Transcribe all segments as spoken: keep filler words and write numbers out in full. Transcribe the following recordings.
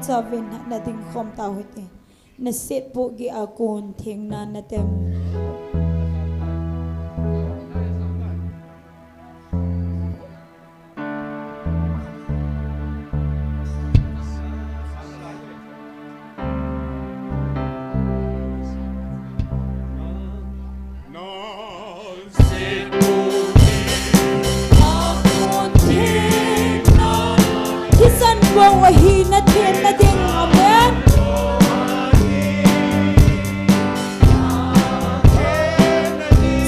Chavin nading khom tau hite. Nasetpu geiya kon thengna natem. Thisan bou ahi nathenna ding, amen.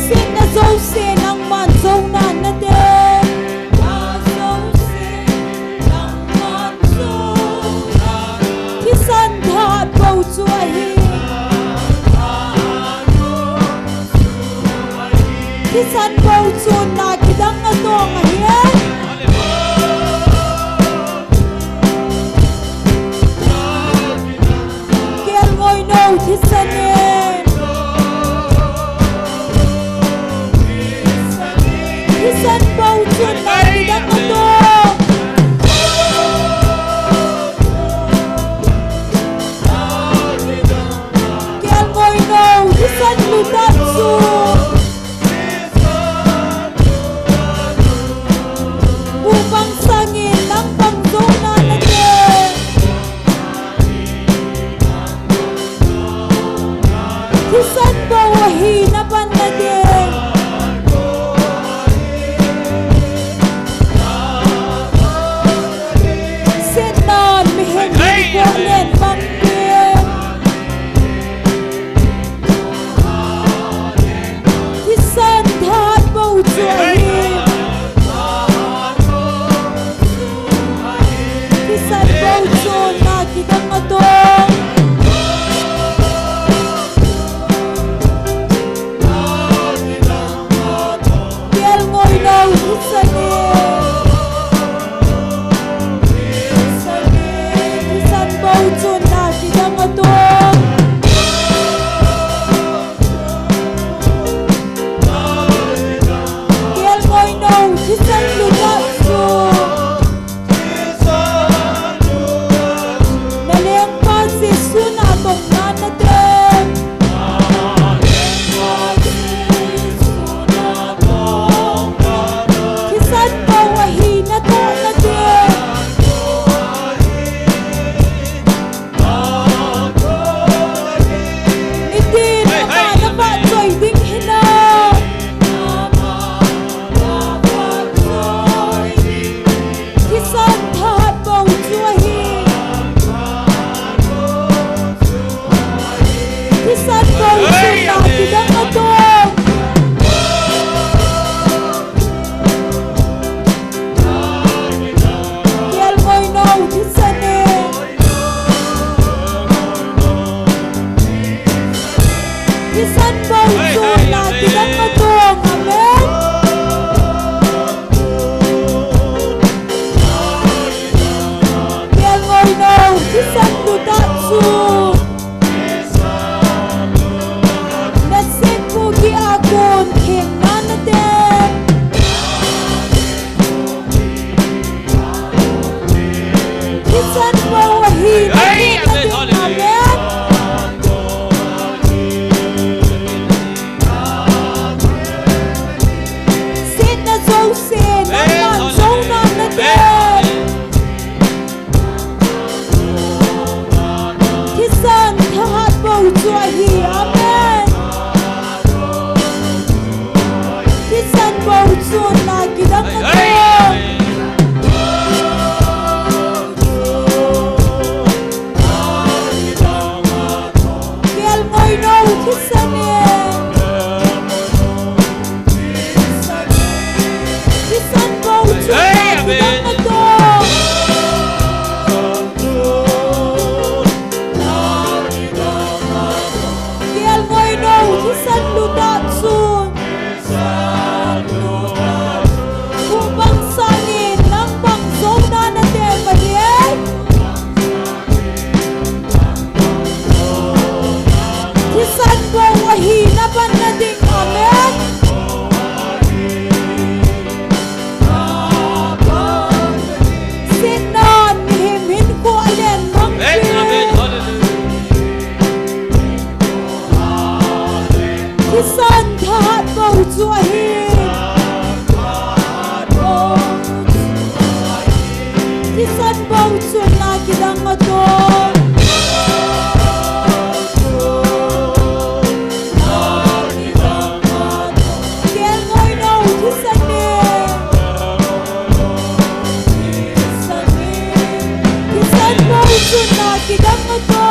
Setna jouse nangman jouna natem. Thisan thahat bou chu ahi. Thisan bou chun na kidang atong ahi. Kelngoi nou thisan e. Thisan bou chun na kidang atong. Kelngoi nou thisan lutah chu. Bupang sangin nang pang jouna natem. Thisan bou ahi napan nading. Setnan mihem hinkho alen bang ding. Thisan thahat bou chu ahi. Thisan bou chun na kidang atong. Kelngoi nou thisan e. Thisan bou chun na kidang atong. Kelngoi nou thisan lutah chu. Na lengpa Jesu na tongna natem. Thisan bou ahi natoh natem. Nitin ama navahchoi ding hinam. Thisan thahat bou chu ahi. Thisan bou chun na kidang atong. Kelngoi nou thisan e. Thisan bou chun na kidang atong, amen. Kelngoi nou thisan lutah chu. Nasetpu geiya kon thengna natem. Thisan bou ahi nathenna ding, amen. Setna jouse nangman jouna natem. Thisan thahat bou chu ahi, amen. Thisan bou chun na kidang atong. Kelngoi nou thisan e. Thisan bou chun na kidang atong. Kelngoi nou thisan lutah chun. Bupang sangin nang pang jouna natem ahi. Thisan bou ahi napan nading, amen. Setnan mihem hinkho alen bang ding. Thisan thahat bou chu ahi. Thisan bou chun na kidang ato. Kelngoi nou thisan e. Thisan bou chun na kidang ato.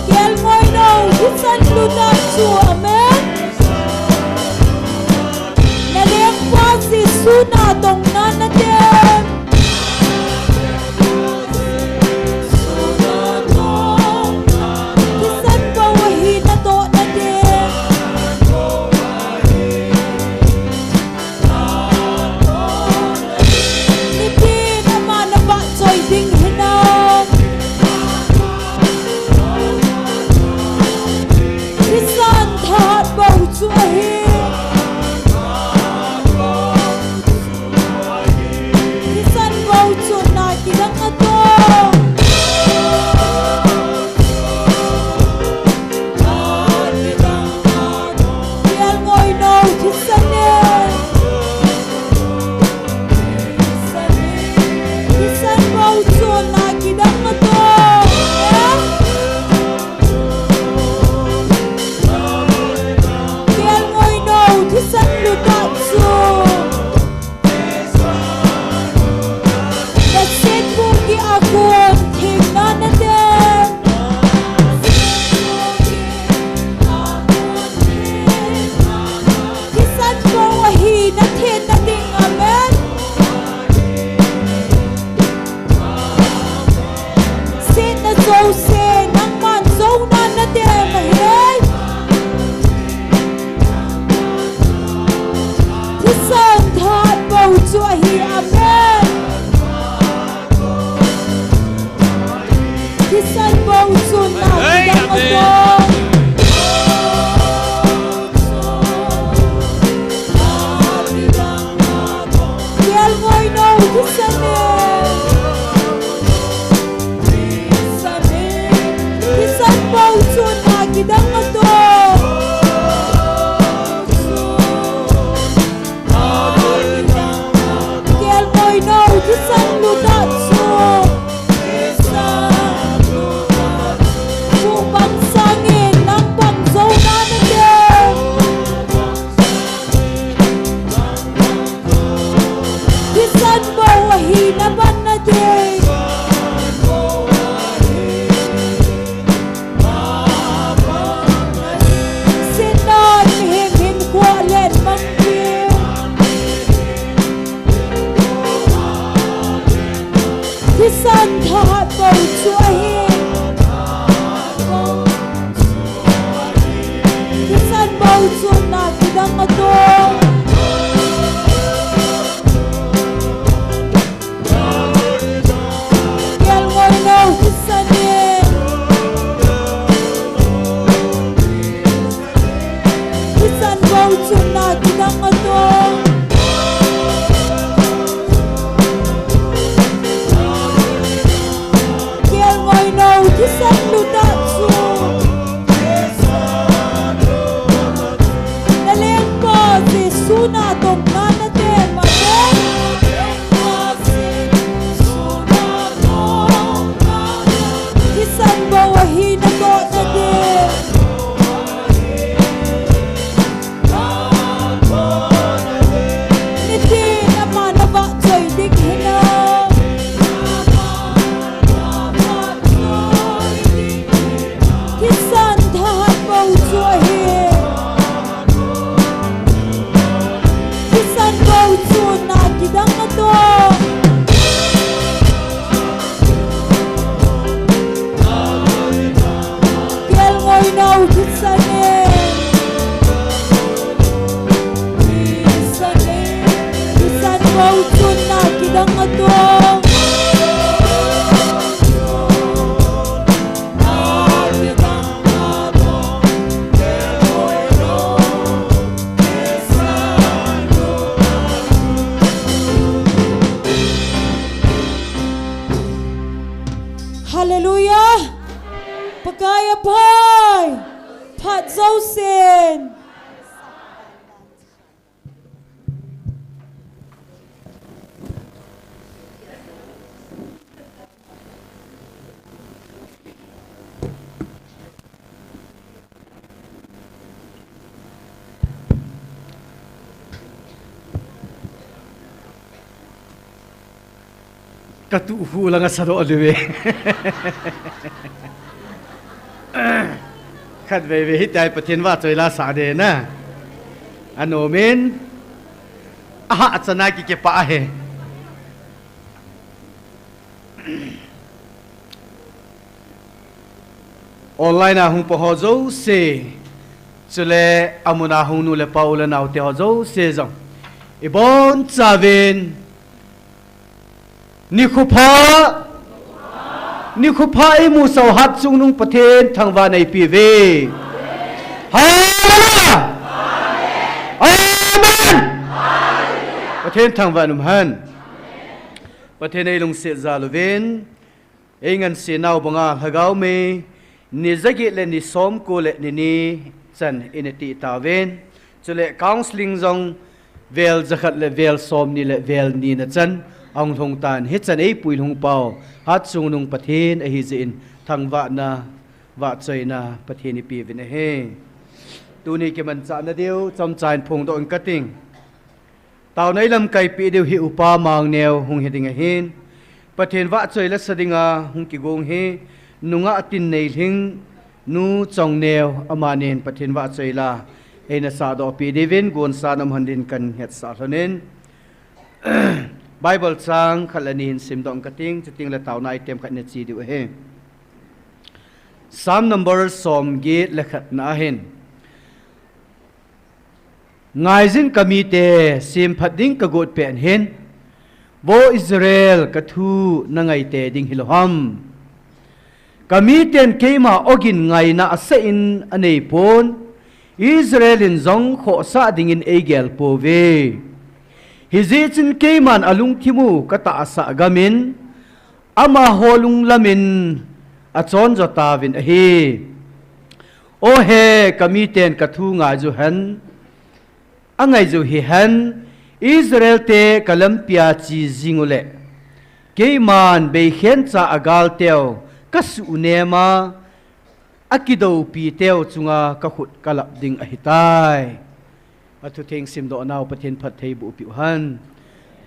Kelngoi nou thisan lut a chu, amen. Na lengpa Jesu natong na natem. Thisan bou ahi natoh natem. Nitin ama na vahchoi ding hinam. Thisan thahat bou chu ahi. Thisan bou chun na kidang ato. Kelngoi nou thisan e. Thisan bou chun na kidang ato. Kelngoi nou thisan lut a chu. Nasetpu kiah a kon theng na natem. Thisan bou ahi nathenna ding, amen. Setna jouse nangman jouna natem ahi. Thisan thahat bou chu ahi, amen. Thisan bou chun na kidang ato. Kelngoi nou thisan e. Thisan bou chun na kidang ato. Kelngoi nou thisan lut a chu. Buh bang sangin nang bang jouna natem. Thisan bou ahi na ban nading. Sinan mihem hinkho len mang ding. Thisan thahat bou chu ahi. Thisan bou chun na kidang ato. Kelngoi nou thisan e. Thisan bou chun na kidang ato. Kelngoi nou thisan lut a chu. Na lengpa Jesu natong na natem, amen. Thisan bou ahi natoh nading. Nitin ama na vahchoi ding hinam. Thisan thahat bou chu ahi. Thisan bou chun na kidang ato. Kelngoi nou thisan e. Thisan bou chun na kidang ato. Hallelujah. Pakai aphai. Phat jousen. Ka tuh hu langa sadoh liu ve. Khat veve hitia Pathen vahchoi la sa de na. Anom in. Aha chana ki kipa he. Online a hung pa ho jouse. Chule amun a hung nu le pa u le nao te ho jouse jong. Ibon chauvin. Nikho pha. Nikho pha imu sau hat chungnung Pathen thangvah na ipi ve. Hallelujah. Amen. Pathen thangvah na um hen. Pathen ei lungset jal uvin. Ei ngansi nau banga Lhagao May, ni jaget le ni somko le ni ni chan in ati tauvin. Chule counseling jong vel jakhat le vel somni le vel ni na chan ahung lhung tan. Hichan ei puilhung pau. Hat chungnung Pathen ahi jeh in thangvahna, vahchoina Pathen ipi uvin ahi. Tuni kimanchah na diu, chomcha in phongdoh ing kating. Taona i lamkaipi diu hi upa Mangneo hung hi ding ahin. Pathen vahchoi la sa dinga hung kigong hi nungah Tinneilhing nu Chongneo amanin Pathen vahchoi la eina sadohpi diuvin gonsa nam hon din kan hetsah lhonin. Bible chang khat le ni hin simdoh kating, chuting le taona item khat na chi diu ahi. Psalm number somget le khat na ahin. Ngaijin ka mite, semphat ding ka got pet hin, Vo Israel, ka thu na ngaite ding hilou ham. Ka miten keima ogin ngaina asah in anei pon, Israel in jong khohsah dingin eigel pouve. Hijeh chun keiman alungthim u ka tahsa gamin, amaho lunglamin achon jo tauvin ahi. O he, ka miten ka thu ngai ju hen, angai ju hihen, Israel te ka lampi a che jing uleh, keiman beikhen cha agal teu ka suhnem a, akidoupi teu chunga ka khut ka lap ding ahitai. Athutheng simdoh nau Pathen phatthei boh piu hen.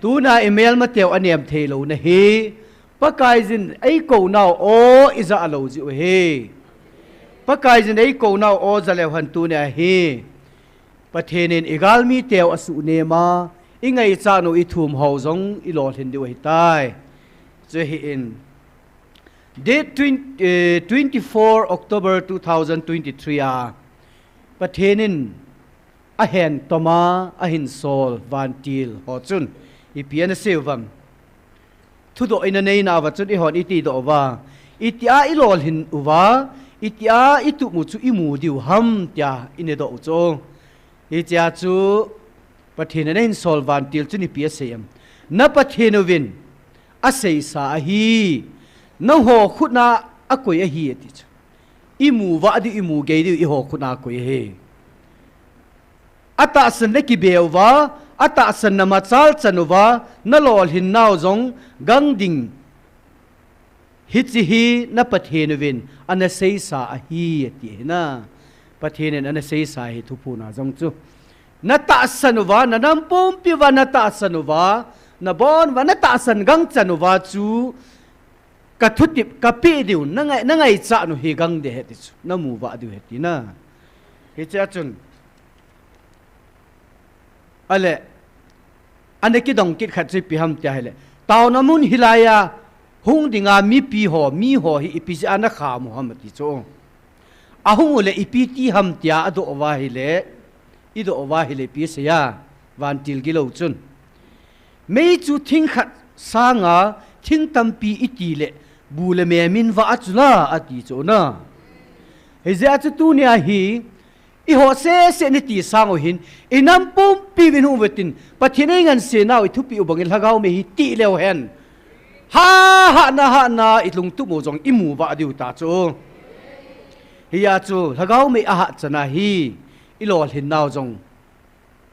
Tuna i melma teu anem thei lou na hi, Pakaiyin eikou nau o ija lou jiu ahi. Pakaiyin eikou nau o ja leu hen tuni ahi. Pathen in i galmi teu asuhnem a, i ngaichat u i thum ho jong i lolhin diu ahitai. Chu hi in. Date twenty, eh, twenty-four October two thousand twenty-three a, Pathen in ahen toma ahin sol vantil ho chun ipi ana sei uvam. Thudoh ina neina uva chun eihon iti doh uva, itia i lolhin uva, itia i tup u chu i mu diu ham tia i ne doh u chu. Hichea chu Pathen in ahin sol vantil chun ipi asei em. Na Pathen uvin aseisa ahi. Nangho khut na akoi ahi ati chu. I mu vah diu, i mu gei diu, eiho khut na akoi ahi. Atahsan na kibe uva, atahsan na machal chan uva, na lolhin nau jong gang ding. Hiche hi na Pathen uvin ana seisa ahi ati hi na. Pathen in ana seisa hi thuphon a jong chu. Na tahsan uva, na nam pumpi uva na tahsan uva, na bon uva na tahsan gang chan uva chu ka thutep ka pe diu, na ngai, na ngaichat u hi gang ding ahi ti chu, na mu vah diu ahi ti na. Hichea chun. Ale, ana kidong kit khat chu ipi ham tia ahile. Taona mun hilai a, hung dinga mipi ho, mi ho hi ipi jeh a na kham u ham ati chu. Ahung uleh ipi ti ham tia adoh uva ahile, i doh uva ahile ipi asei a, vantil gilou chun. Mei chu thing khat sanga thing tampi i ti leh, bu le me min vah a chu la, ati chu na. Hijeh a chu tuni a hi, eiho sese ni ti sang u hin, i nam pumpi uvin hung uve tin, Pathen in ei nganse nau i thupi u bangin Lhagao May hi ti leu hen. Ha, hahna, hahna, i lungtup u jong i mu vah diu ta chu. Hia chu, lhagao mei a hahchan a hi, i lolhin nau jong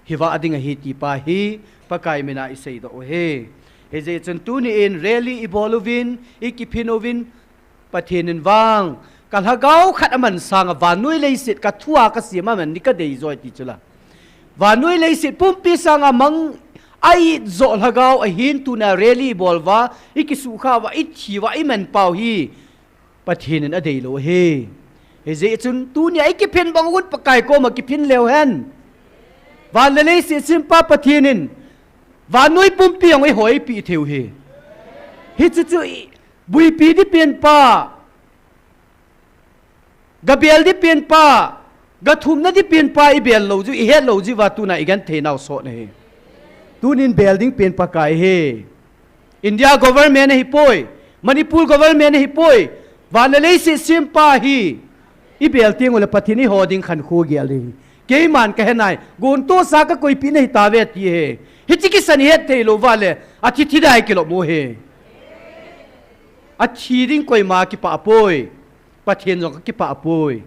hi vah ding ahi ti pa hi, Pakai mina i seidoh u hi. Hijeh chun tuni in rally i bol uvin, i kiphin uvin, Pathen in vang, ka lhagao khat aman sanga vannoi leiset ka thua ka siam aman ni ka dei joi ti chu la. Vannoi leiset pumpi sanga mang a it joh lhagao ahin tuna rally i bol uva, i kisukha uva, i thi uva, i manpau hi Pathen in adei lou hi. Hijeh chun tunia i kiphin bang uvin Pakai koma kiphin leu hen. Van le leiset sempa Pathen in vannoi pumpi jong i hoipi thei u hi. Hichu chu i buipi di penpa, gabel di penpa, gathumna di penpa i bel lou jiu, i het lou jiu va tuna i genthei nau sot na hi. Tunin bel ding pen Pakai hi. India government ahi poi, Manipur government ahi poi, van le leiset sempa hi. I bel teng ule Pathen i ho ding khankho gel ding. Keiman ka he nai, gontoh sa ka koipi na hi ta ve ti hi. Hichi kisan i het thei lou va le, athi thi dai kilom u hi. Athi ding koima kipah poi. Pathen jong ka kipah poi.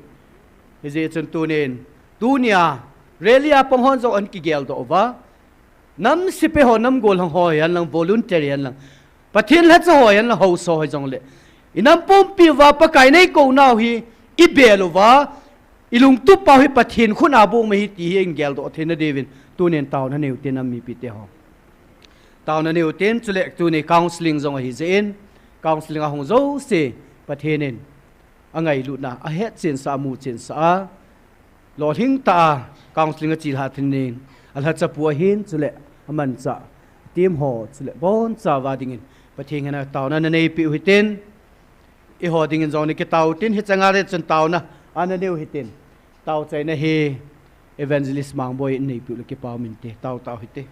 Hijeh chun tunin, tunia, rally a pang hon jong an kigeldoh uva. Nam sepai ho, nam gollhang ho hihen lang, volunteer hihen lang. Pathen lhacha ho hihen lang, haosa ho hijongle. I nam pumpi uva Pakai nei kou nau hi, i bel uva, i lungtup pau hi Pathen khut a bou mai hi ti hi i geldoh theina diuvin. Tunin taona neiu tin nam mipite ho. Taona neiu tin chule tuni counseling jong ahi jeh in. Counseling a hung jouse Pathen in angailutna, ahetchen sa, amuchen sa a, lolhing tah a, counseling a chilhah theina ding, alhacha pu ahin, chule amanchah, team ho, chule boncha uva dingin, Pathen henga taona na neipiu hitin, i ho dingin jong ni kitao tin, hichang a le chun taona, ana neiu hitin. Tao chaina hi Evangelist Mangboi in neipiu le kipah um inte, tao tao hite.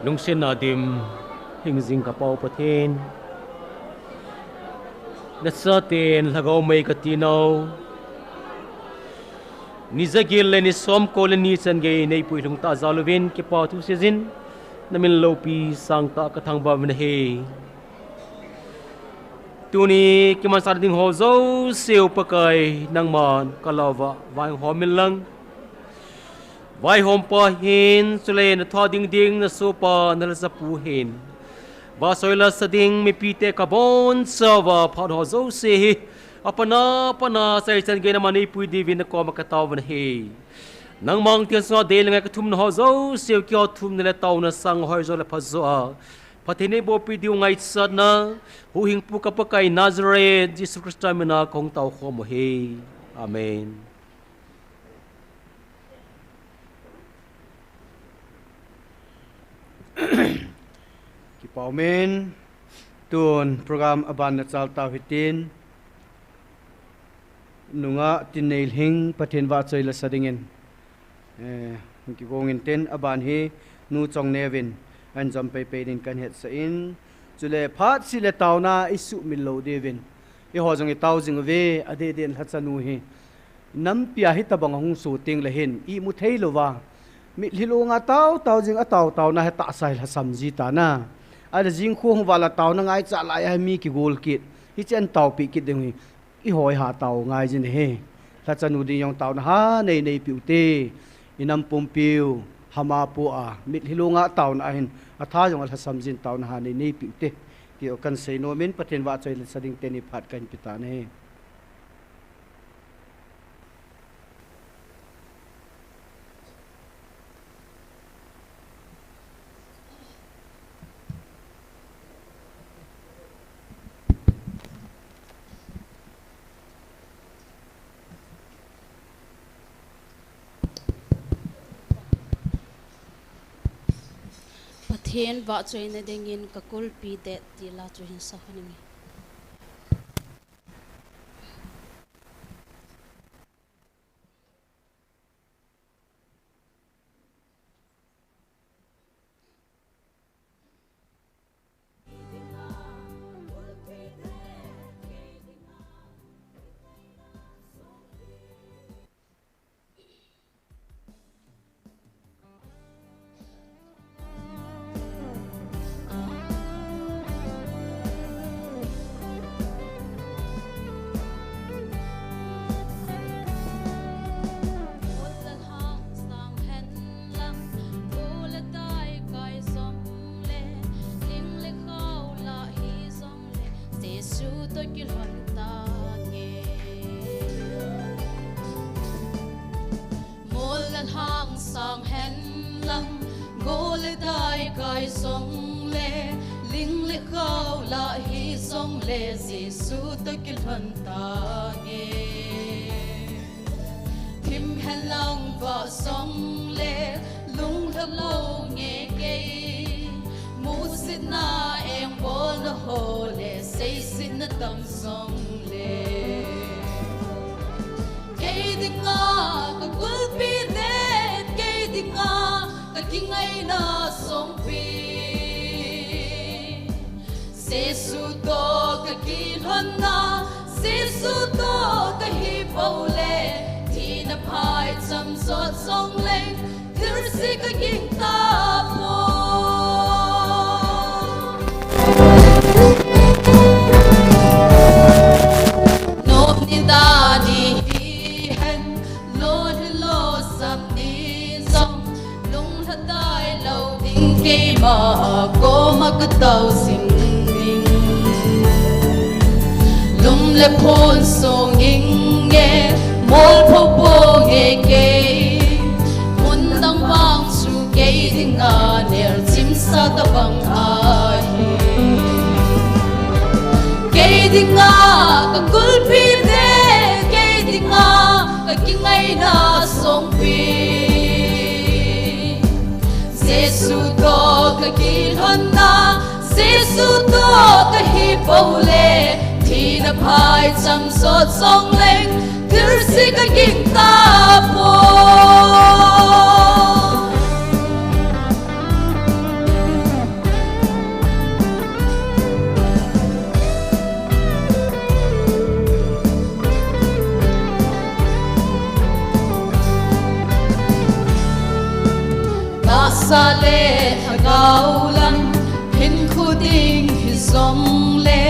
Lungsetna dim, hingjing ka Pa u Pathen. Nachaten lhagao mei kati nau. Ni jagil le ni somko le ni chan gei neipui lhung tah jal uvin kipa thu seijin, namin loupi sangtah ka thangvah uvin ahi. Tuni kimanchah ding ho jouse u Pakai nangman ka lou uva vaihom in lang. Vaihompa hin, chule na tha ding ding na sohpa na lhachapu hin. Vahchoi lasa ding mipite ka bonchauva phat ho jouse hi. Apatna, patna, chaichan gei nangman neipui diuvin na koma ka tao uvin ahi. Nangma angteng sunga dei le ngai ka thumna ho jouse u kihou thumna le taona sang hoi jo le phajo a. Pathen in eibohpi diu ngaichatna, huhhingpu ka Pakai Nazareth, Jesu Christa mina kahung tao khom u ahi. Amen. Kipa umin, tun program aban nachal tau hitin, nungah Tinneilhing Pathen vahchoi lasa dingin, eh, kigong intin aban hi Nu Chongneo vin ahin jom peipei din kahin hetsah in, chule phat seh le taona isuhmil lou diuvin, eiho jong itao jing uve, adeh deh in lhachanu hi. Nampi a hitabang ahung soh teng le hin, imu thei louva. Mitlhi longa tao tao jing a tao taona hi tahsa hi lhasam ji tan a. Ahile jingkho hung val a taona ngaichat lai a hi mi kigol kit. Hiche ahin taopeh kit ding hi. Eiho iha tao ngai jin ahi. Lhachanu ding jong taona ha nei neipeh u te. Inam pumpiu, hama pu a. Mitlhi longa taona ahin. Atha jong alhasam jin taona ha nei neipeh u te. Ti ho kahin seinom in Pathen vahchoi lasa ding teni phat kahin pe tan ahi. Pathen vahchoina dingin ka kulpi det ti la chu hin sa hon inge. Jesu toh kilhon tange. Mol le lhang sang hen lang, go le dai kai jong le, ling le khao lah hi jong le, Jesu toh kilhon tange. Thim hen lang vah jong le, lunglhah lou nge kei. Musetna engbolna ho le, seisetna tam jong le. Kei dinga ka kulpi det, kei dinga ka kingaina songpi. Jesu toh ka kilhonna, Jesu toh ka hi pou le, thina phaicham jot jong leng, thilse ka ging tapoi. Nop ni dan hi hen, lolhin losam ni jong, lunglha tailou ding, keima koma ka tao jing ding. Lum le phon song inge, mol pho ponge kei, mun dang vang chu kei dinga nelchim sa tabang ahi. Kei dinga ka kulpi det, kei dinga ka kingaina songpi. Jesu toh ka kilhonna, Jesu toh ka hi pou le, thina phaicham jot jong leng, thilse ka ging tapoi. Sa le lhagao lam hinkho ding hijongle,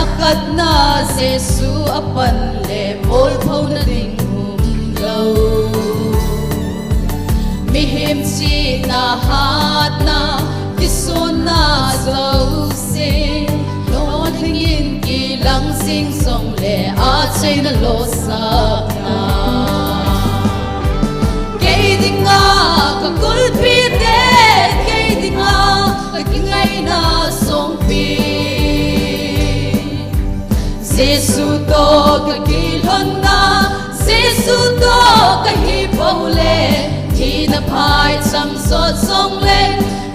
akhatna Jesu apan le molphouna ding umlou. Mihem chihna, hatna, kisonna jouse, lolhing in kilang jing jongle, achaina losahna. Kei dinga kakulpite, kei dinga kakingaina songpi. Jesu toh kakilhonna, Jesu toh kahi poule, thina phaicham sot jongle,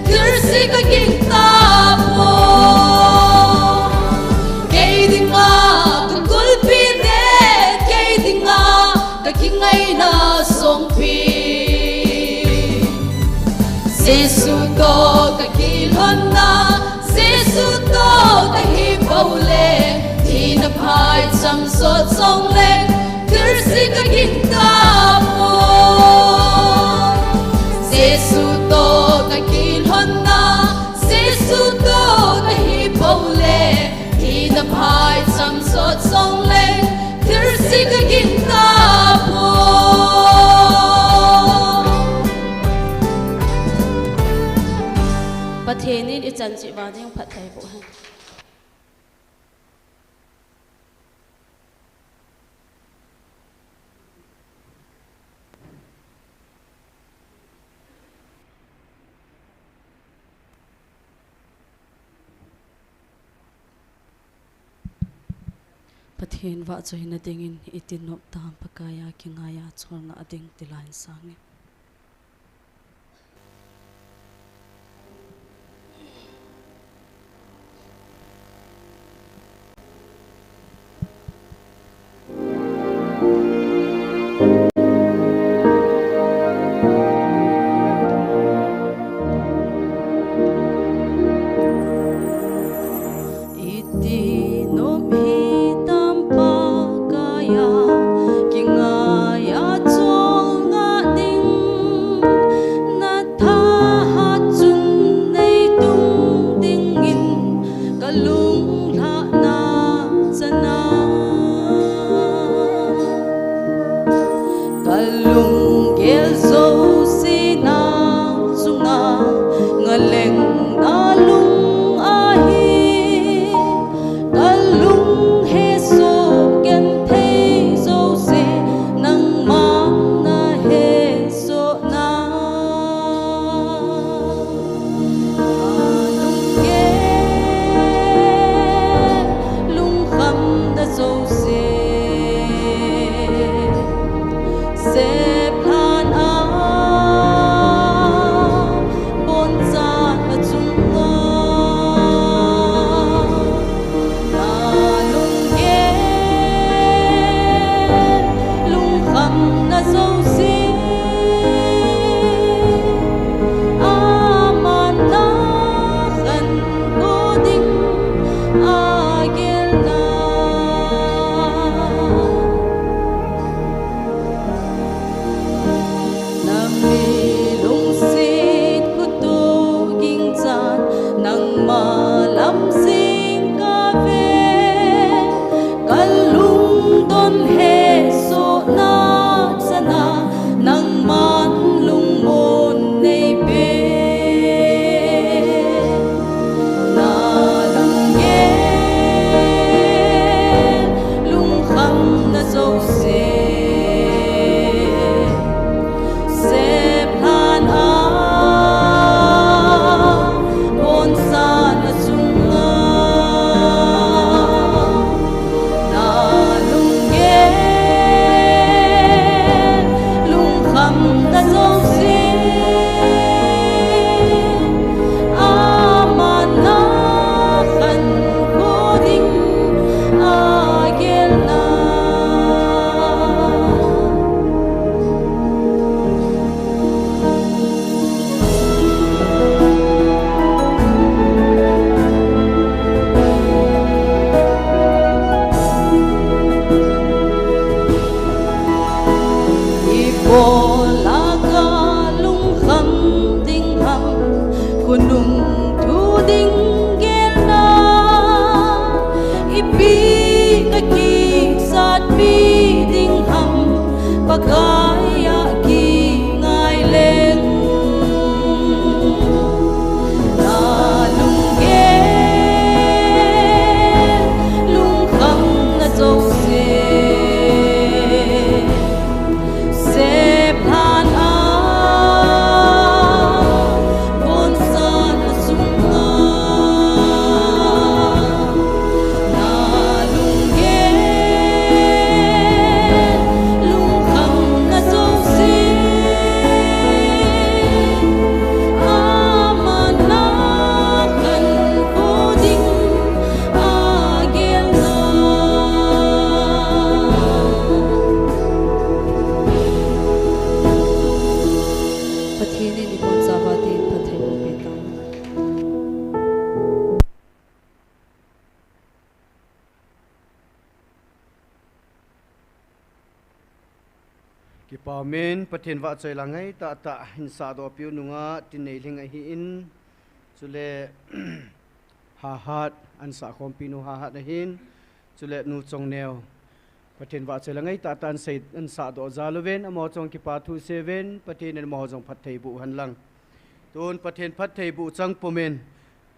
thilse kaging tapoi. Kei dinga kakulpite, kei dinga kakingaina songpi. Jesu toh kakilhonna, Jesu toh kahi poule, thina phaicham sot jongle, thilse kaging tapoi. Jesu toh kakilhonna, Jesu toh kahi poule, thina phaicham sot jongle, thilse kaging tapoi. Pathen in ichan cheh uva ding phatthei boh hen. Pathen vahchoina dingin iti nop tam, Pakaiya kingaiya cholna ding ti la in sang e. Iti nop hitam Pakaiya kingaiya cholna ding, na thahat chun nei tung dingin kalung lhahna chana. Kalunggel jouse nang chunga ngalengna lung ahi. Kalung hesoh genthei jouse nangman nahesoh na. Alunggel lungkhamna jouse seplhan a, bonchan a chunga. Alunggel lungkhamna jouse aman nakhantou ding agelna. Nami lungset khutuh gingchan nangma lam jingkah ve. Kalungdon hesohna chana nangman lungmon neipe. Nalunggel lungkhamna jouse seplhan a, bonchan a chunga. Nalunggel lungkhamna jouse aman nakhantou ding agelna. Ibola kalungkham ding Nung thu ding gelna, ipi ka kisat pi ding ham, Pakai a kingai leng. Na lunggel, lungkham na jouse. Pathen in ibonchauva tin phattheiboh peh tauhen. Kipa umin, Pathen vahchoi la ngaitah tah hin sahdoh piu nunga Tinneilhing ahin, chule Hahat, an sahkhompi nu Hahat ahin, chule Nu Chongneo. Pathen vahchoi la ngaitah tah an sei, an sahdoh jal uvin, amaho chunga kipa thu seuvin, Pathen in amaho jong phattheiboh hen lang. Tun Pathen phattheiboh chang pumin,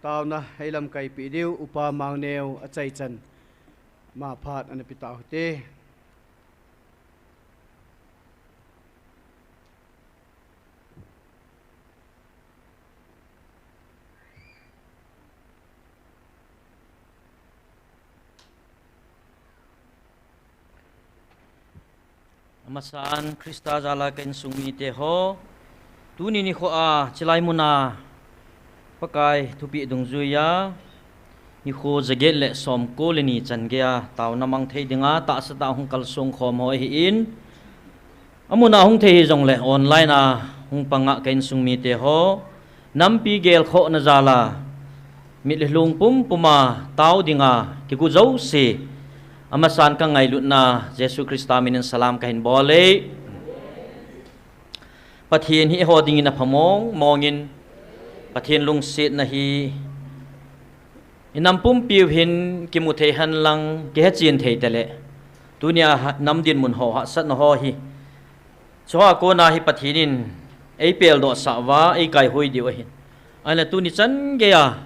taona eilamkai peh diu, Upa Mangneo achaichan. Ama phat ana pe tau hite. Amasan Christa jal a ka insung mite ho, tuni nikho a chilai muna Pakai thupeh dungjuiya, nikho jaget le somko le ni chan geiya taona mang thei dinga tahsa tah a hung kalsong khom ho ahin, amun a hung thei hijongle online a hung panga ka insung mite ho, nampi gelkhohna jal a, mit le lung pumpum a tao dinga kigo jouse, amasan ka ngailutna Jesu Christa min in salam kahin bol e. Pathen hi eiho dingin apha mong mongin, Pathen lungsetna hi inam pumpiu hin kimu thei hen lang, kihechen thei tale. Tunia ha-, nam dinmun ho hahsatna ho hi Chua kona hi Pathen in eipeldoh sah uva, eikaihui diu ahin. Ahinla tuni chan geiya,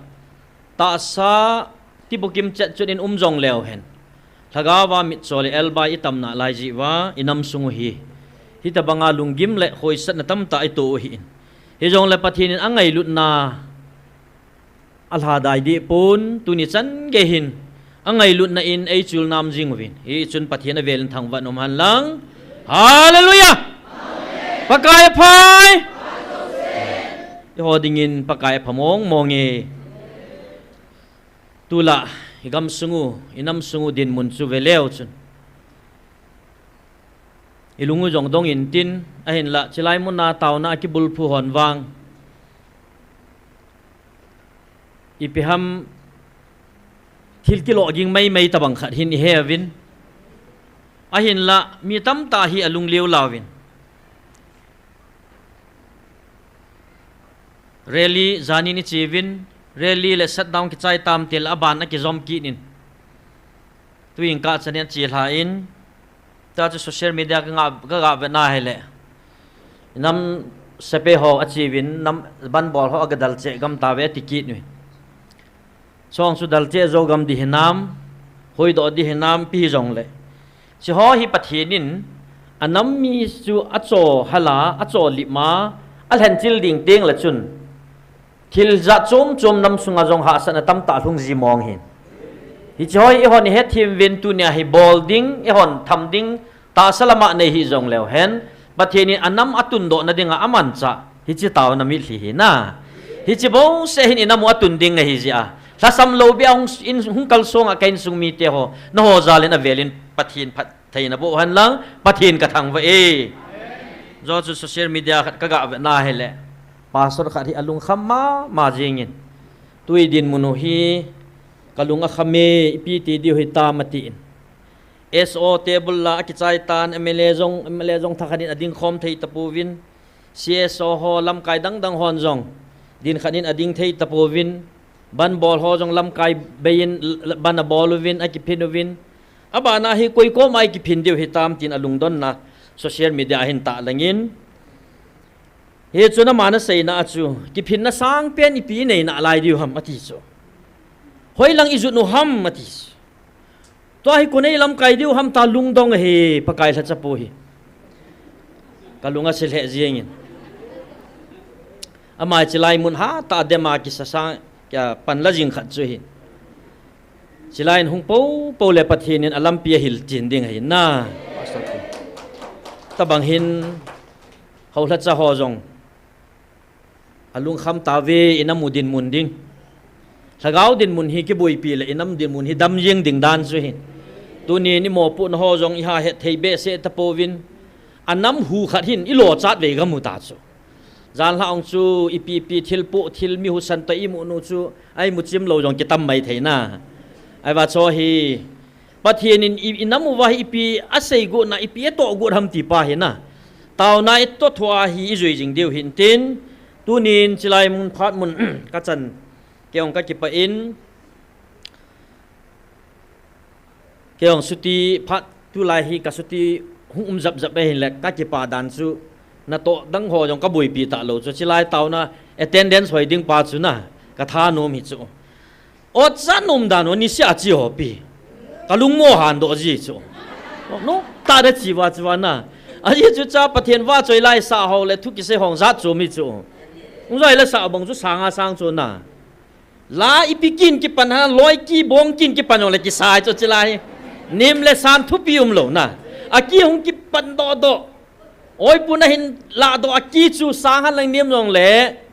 tahsa tibukim chetchut in um jongleu hen, lhagao a mitcho le elbai itam nalai jeh uva, inam sung u hi hitobanga lunggim le hoisatna tamtah itoh u ahin. Hijongle Pathen in angailutna alhadai deh pon, tuni chan gei hin angailutna in eichul nam jing uvin. Hichun Pathen avel in thangvah in um hen lang. Hallelujah! Pakai apha e. Eiho dingin Pakai apha mong mong e. Tulai, igam sung u, inam sung u dinmun chu veleu chun, ilung u jong dong intin, ahinla, chilai muna taona a kibulphu hon vang, ipi ham thil kiloh ging maimai tobang khat hin ihe uvin. Ahinla, mi tamtah hi alung liu lauvin. Rally, janin iche uvin, rally le shutdown kichai tam tile aban akijom kit in. Tuin kah chanin ache lha in, tua chu social media ka nga, ka ga vet na hile, nam sepai ho ache uvin, nam ban bol ho aga dalcheh gam tauve ati kit uvin. Chong chu dalcheh jou gam di hinam, hoidoh di hinam, ipi hijongle, hiche ho hi Pathen in anam mi chu acho hal a, acho lip ma, alhenchil ding tengle chun, thil jat chom chom nam sunga jong hahsatna tamtah lhung ji mong hin. Hiche ho hi eihon ihet them uvin, tunia hi bol ding, eihon tham ding, tahsa lama nei hih jongleu hen, Pathen in anam atundohna dinga amanchah hiche taona mitlhi hi na, hiche bouseh hin inam u atun ding ahi jeh a, lhasam lou beh a hung, in, hung kalsong a ka insung mite ho, nangho jal in avel in Pathen phattheina boh hen lang, Pathen ka thangvah e. Jou chu social media khat ka ga vet na hile, pastor khat hi alungkham mama jing in, tui dinmun u hi kalung akham e, ipi ti diu hitam atin. S O table la akichai tan, M L A jong, M L A jong thakhat in ading khom thei tapouvin, C S O ho, lamkai dang dang hon jong Din khat in ading thei tapouvin, ban bol ho jong lamkai beiyin l-, l-, ban abol uvin, akiphin uvin. Abana hi koi koma ikiphin diu hitam tin alungdonna social media a hin tahlang in. Hichun ama naseina a chu, kiphinna sangpen ipi inei nalai diu ham ati chu. Hoilang ijot u ham ati chu. Tua hi konei lamkai diu ham ta lungdong ahi, Pakai lhacha pu hi. Kalung ase lheh jengin. Ama chilai mun hatah a dema kisasa, kia panla jing khat chu ahi. Chilai in hung popo le Pathen in alampi ahil chin ding ahi na. Pastor pu. Tabang hin, hou lhacha ho jong alungkham tave, inam u dinmun ding. Lhagao dinmun hi kiboipi le inam dinmun hi dam jeng ding dan chu ahi. Tunin imopohna ho jong iha het thei behseh tapouvin. Anam hu khat hin ilo chat vei gam u ta chu. Janhi ong chu ipi ipi thil pu, thil mi husa toh imu u chu, a imu chim lou jong kitam mai thei na. Ahivang chu hi, Pathen in i, inam uva hi ipi asei got na, ipi atoh got ham ti pa hi na. Taona itoh thua hi ijui jing diu hin tin, tunin chilai mun phat mun kachan, kei ong kakipah in, kei ong chuti phat tulai hi ka chuti hung um japjap ahin le kakipah dan chu, natoh dang ho jong kaboipi talou chu, chilai taona attendance hoi ding pa chu na, kathanom hi chu. Ot chan nom dan u nisea chi ho pi. Kalungmo han doh ji chu. No, ta da chi va chi va na. Aji chu cha Pathen vahchoi lai sa ho le thu kisei hong jat chu mi chu. Ung joi le sa bang chu sanga sang chu na. La ipi kin kipan ha, loi kibong kin kipan jong le kisai chu chilai. Nim le san thupi umlou na. Aki hung kipan doh doh. Oi pu na hin la doh aki chu sang ha lang nim jong le.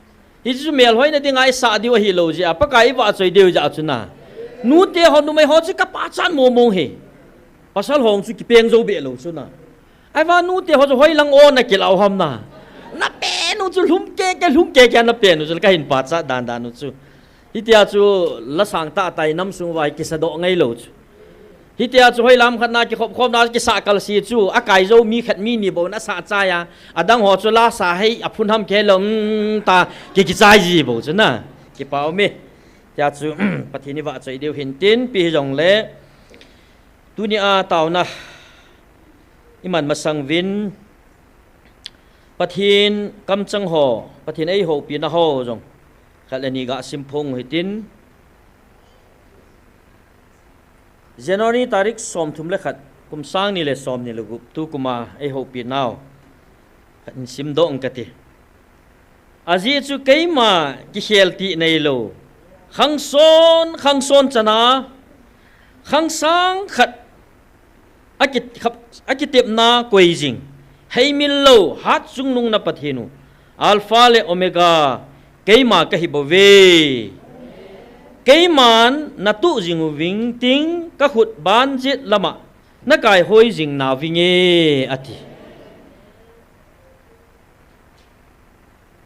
Hichu melhoina dinga isah diu ahilou jeh a, Pakai ivahchoi diu jeh a chu na. Nute ho, numei ho chu kapachat mong mong hi. Pasal ho chu kipeng jou be lou chu na. Ahivang nute ho chu hoilang o na kilah u ham na. Na pen u chu lhum keke, lhum keke na pen u chu kahin pachat dan dan u chu. Hitia chu la sang tah tah inam sung uva hi kisa doh ngai lou chu. Hitia chu hoilam khat na kikhop khop na kisah kal si chu, akai jou mi khat mi ni bou na sah chai a, adang ho chu la sa hei aphun ham kei lou, um, ta ki kichai ji bou chu na. Kipa um e. Tia chu, Pathen ivahchoi diu hin tin, ipi hijong le. Tunia taona iman masang uvin, Pathen kamchang ho, Pathen eihoupina ho jong khat le ni ga simphong u hitin, January tarik somthum le khat, kum sang ni le somni le gup, tukuma eihoupinau khat in simdoh ing kati. Ajeh chu keima kikhel ti neilou, khangson, khangson chana, khangsang khat aki, khap, akitepna koi jing, heimil lou, hatchungnung na Pathen u, Alpha le Omega, keima kahi bouve. Keiman natuh jing uving ting, kakhut ban jet lama nakaihoi jing nauvinge, ati.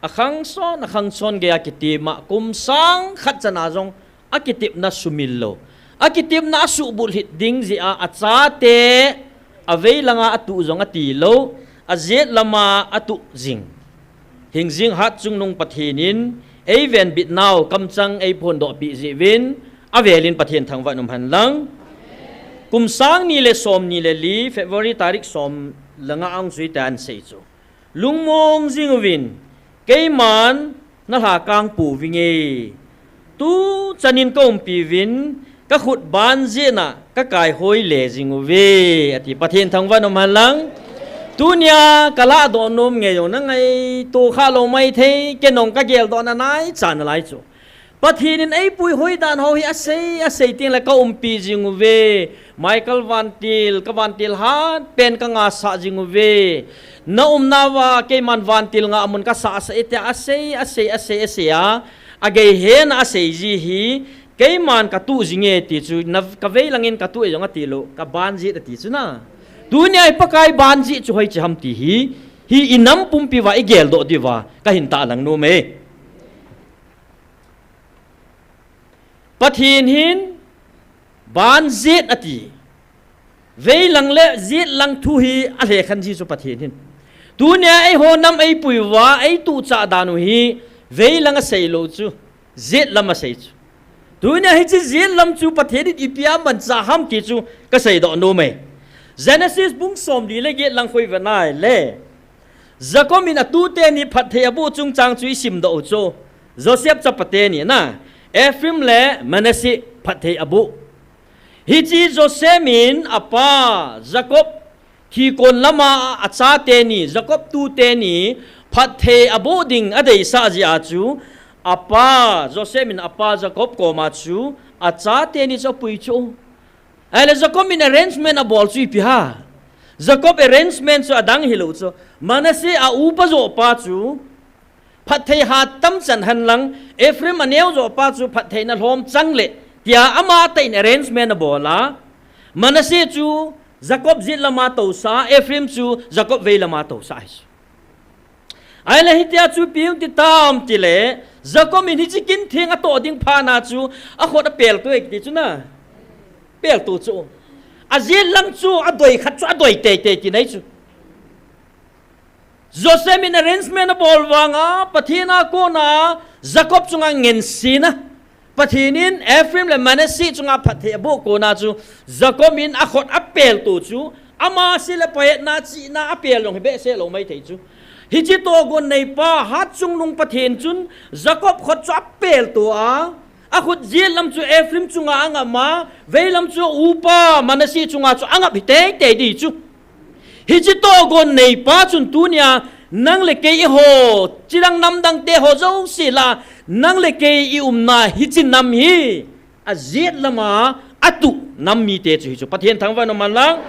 Akhangson, akhangson geiya kitepna, kum sang khat chana jong akitepna sumil lou. Akitepna asuhbulhit ding jeh a, achate avei langa atuh jong atilou, ajet lama atuh jing. Hingjing hatchungnung Pathen in eivenbit nau kamchang eiphondoh peh jeh uvin, avel in Pathen thangvah in um henlang. Kum sang ni le somni le li, February tarik som le nga a hung sui tan sei chu. Lungmong jing uvin, keiman nalhakang pouvinge. Tuchan in kaumpi uvin, kakhut ban jeh a kakaihoi le jing uve, ati. Pathen thangvah in um henlang. Tunia kalahdoh nom ngei jong nangaito khalou maithei, kei jong kageldoh na naicha nalai chu. Pathen in eipuihoi dan ho hi asei, asei tengle kaumpi jing uve. Michael vantil, kavantil hatpen kangasah jing uve. Naumnauva keiman vantil ngahmun kasah sah e tia asei, asei, asei, asei a, agei hena asei ji hi, keiman katuh jinge ti chu, na, kavei langin katuh e jong atilou, kaban jeh ati chu na. Tunia hi Pakai ban jeh chu hoiche ham ti hi, hi inam pumpi uva igeldoh diuva kahin tahlang nom e. Pathen hin ban jet ati. Veilang le jetlang thu hi alhekhen ji chu Pathen hin. Tunia eiho nam eipui uva, eituhchah dan u hi, Veilam asei lou chu, jetlam asei chu. Tunia hiche jetlam chu Pathen in ipi amanchah ham ti chu kasei doh nom e. Genesis bung somli le get lang khoi ve nai le. Jacob in atute ni phatthei aboh chungchang chu isim doh u chu. Joseph chapate ni na, Ephraim le Manasseh phatthei aboh. Hiche Joseph in apa Jacob thi kon lama achate ni, Jacob tute ni phatthei aboh ding adeisah jeh a chu, apa Joseph in apa Jacob koma chu achate ni chu apui chu. Ahile Jacob in arrangement abol chu ipi ham? Jacob arrangement chu adang hilou chu. Manasseh a upa joh pa chu phatthei ha tamchan hen lang, Ephraim aneo joh pa chu phatthei na lhom chang le, tia amatah in arrangement abol a. Manasseh chu Jacob jetlama tousah, Ephraim chu Jacob veilama tousah ahi chu. Ahile hitia chu ipi hung ti tam tile, Jacob in hiche kin theng atoh ding phat na chu akhut apel to e kiti chu na. Pel to chu. Ajetlam chu adoi khat chu adoi teitei ti nahi chu. Joseph in arrangement abol vanga, Pathen a kona Jacob chunga ngensena, Pathen in Ephraim le Manasseh chunga phatthei aboh kona chu, Jacob in akhut apel to chu, ama seh le pahetna chihna apel jong hi behseh lou maithei chu. Hiche tohgon neipa, Hatchungnung Pathen chun Jacob khut chu apel to a, akhut jetlam chu Ephraim chunga angap a, veilam chu upa Manasseh chunga chu angap hi teitei ding chu. Hiche tohgon neipa chun tunia, nang le kei eiho, chidang namdang te ho jouse lah a, nang le kei iumna hiche nam hi, ajetlama atuh nam mite chu hi chu. Pathen thangvah in umhen lang.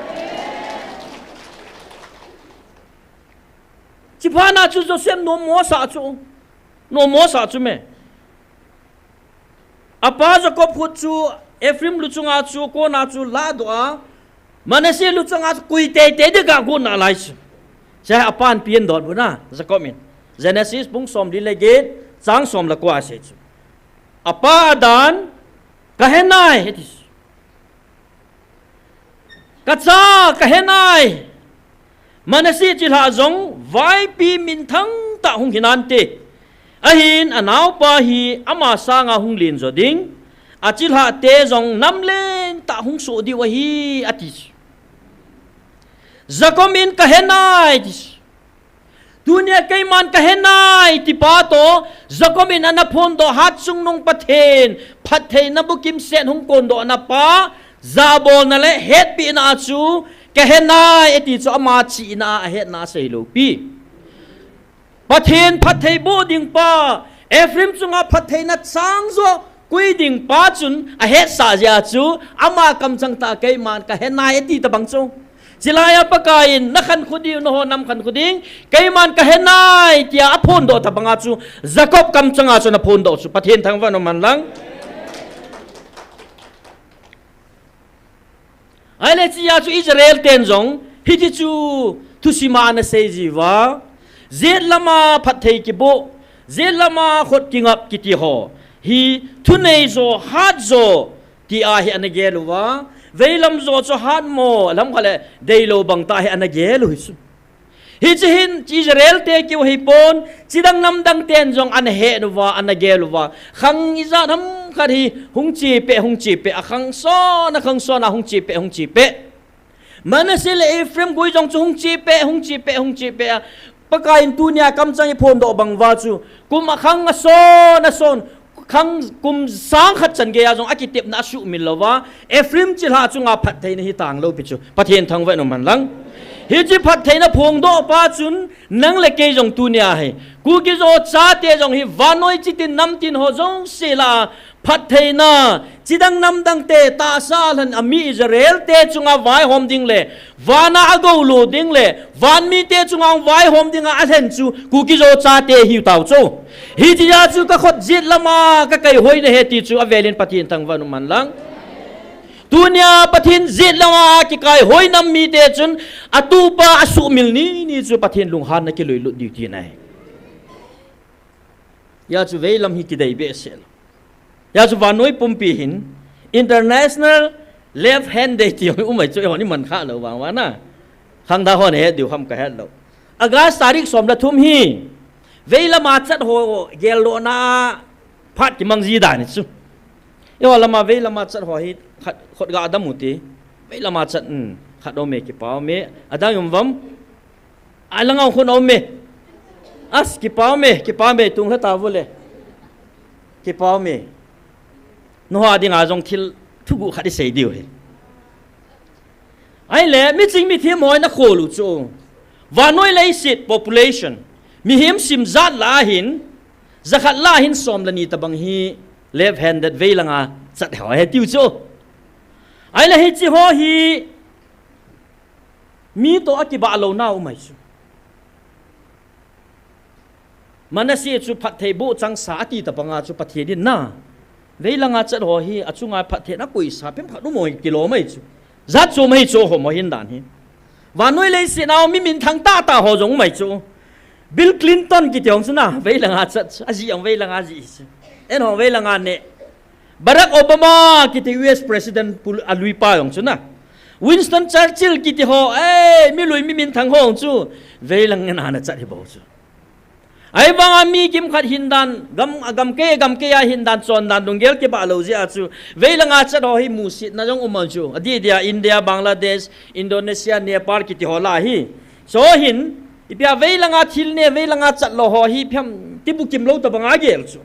Hiche phat na chu Joseph nommo asah chu. Nommo asah chu me. Apa Jacob khut chu Ephraim luchunga chu kona chu ladoh a, Manasseh luchunga chu koi teitei ding agot nalai chu. Hiche apan pen dot bu na, Jacob in. Genesis bung somli le get, chang som le ko a asei chu. Apa adan, kahe nai, ati chu. Kacha, kahe nai. Manasseh chilhah jong vaipi minthang tah hung hinante. Ahin anaopa hi ama sanga hung len jo ding. Achilhah te jong nam lentah hung soh diu ahi, ati chu. Jacob in kahe nai, ati chu. Tunia keiman kahe nai tipa toh, Jacob in ana phondoh Hatchungnung Pathen, phattheina bukim set hung kondohna pa, jabolna le hetpehna a chu, kahe nai ati chu ama chihna a ahetna asei lou pi. Pathen phatthei boh ding pa, Ephraim chunga phattheina chang jo, koi ding pa chun ahetsah jeh a chu, ama kamchang tah keiman kahe nai ati tabang chu. Chulai a Pakai in, nakhankho diu, nangho nam khankho ding, keiman kahe nai, tia aphondoh tabang a chu, Jacob kamchang a chu ana phondoh chu, Pathen thangvah in umhen lang. Ahile hiche a chu Israel ten jong, hiti chu thusim a ana sei jiuva, jetlama phatthei kiboh, jetlama khut kingap kiti ho hi, thunei jo, hat jo, tia hi ana gel uva, veilam jo chu hatmo, lamkhat le deilou bang tah hi ana gel u hi chu. Hiche hin Israel te keu hipon, chidang namdang ten jong ana het uva, ana gel uva. Khang ijat ham khat hi hung chepeh, hung chepeh, akhang son, akhang son a hung chepeh, hung chepeh. Manasseh le Ephraim gui jong chu hung chepeh, hung chepeh, hung chepeh a. Pakai in tunia kamchang eiphondoh bang uva chu, kum akhang ason, ason, khang kum sang khat chan geiya jong akitepna asuhmil louva, Ephraim chilhah chunga phattheina hi tanglou pi chu, Pathen thangvah in umhen lang. Hiche phattheina phongdoh pa chun, nang le kei jong tunia hi, Kuki-Zo chate jong hi, vannoi chitin namtin ho jouse lah a, phattheina, chidang namdang te, tahsa lhen a mi Israel te chunga vaihom ding le, vana agou lo ding le, van mite chunga vaihom dinga alhen chu, Kuki-Zo chate hiu tau chu. Hitia chu kakhut jetlama kakaihoina ahi ti chu avelin Pathen thangvah in umhen lang. Tunia Pathen jetlama kikaihoi nam mite chun, atupa asuhmil nini chu Pathen lunghanna kiloilut diu tina ahi. Hia chu veilam hi kidei behseh lou. Hia chu vannoi pumpi hin International Left Hand Day ti um ahi chu, eihon iman kha lou vang uva na. Khangthah hon ahet diu ham kahet lou. August tarik som le thum hi Veilama chat ho geldohna phat kimang ji dan chu. Eiho lama veilama chat ho hi khat, khut ga dam u ti. Veilama chat, um, khat aume, kipa aume. Adang um vam. Alanga khun aume. As, kipa aume, kipa aume, tung lha ta vule. Kipa aume. Nangho dinga jong thil thuguh khat isei diu hi. Ahile, miching mithem hon akhol u chu. Vannoi leiset population. Mihem sim jat lah a hin, jakhat lah a hin som le ni tabang hi left-handed veilanga chat ho ahi tiu chu. Ahile hiche ho hi mi toh akibah louna um ahi chu. Manasseh chu phatthei boh chang sa ati tabanga chu Pathen in na, veilanga chat ho hi achunga phatthei na koisa pem khat um ahi tilou mai chu. Jat chu mai chu ho mo hin dan hi. Vannoi leiset a mi minthang tahtah ho jong mai chu. Bill Clinton kiti hong chu na, veilanga chat chu. Aji hong veilanga ji chu. En hong veilanga ne. Barack Obama kiti U S President pul alui pa jong chu na. Winston Churchill kiti ho, eh, mi lui mi minthang ho jong chu. Veilang ngen a ana chat hi bou chu. Ahivanga mi kimkhat hin dan, gam, gam kei, gam kei a hin dan, chon dan, lunggel kibah lou jeh a chu. Veilanga chat ho hi musetna jong um ahi chu. Adeh dia India, Bangladesh, Indonesia, Nepal kiti ho lah a hi. Chu hin, ipi a veilanga thil ne, veilanga chat lou ho hi, phiam, tibukim lou tabanga gel chu.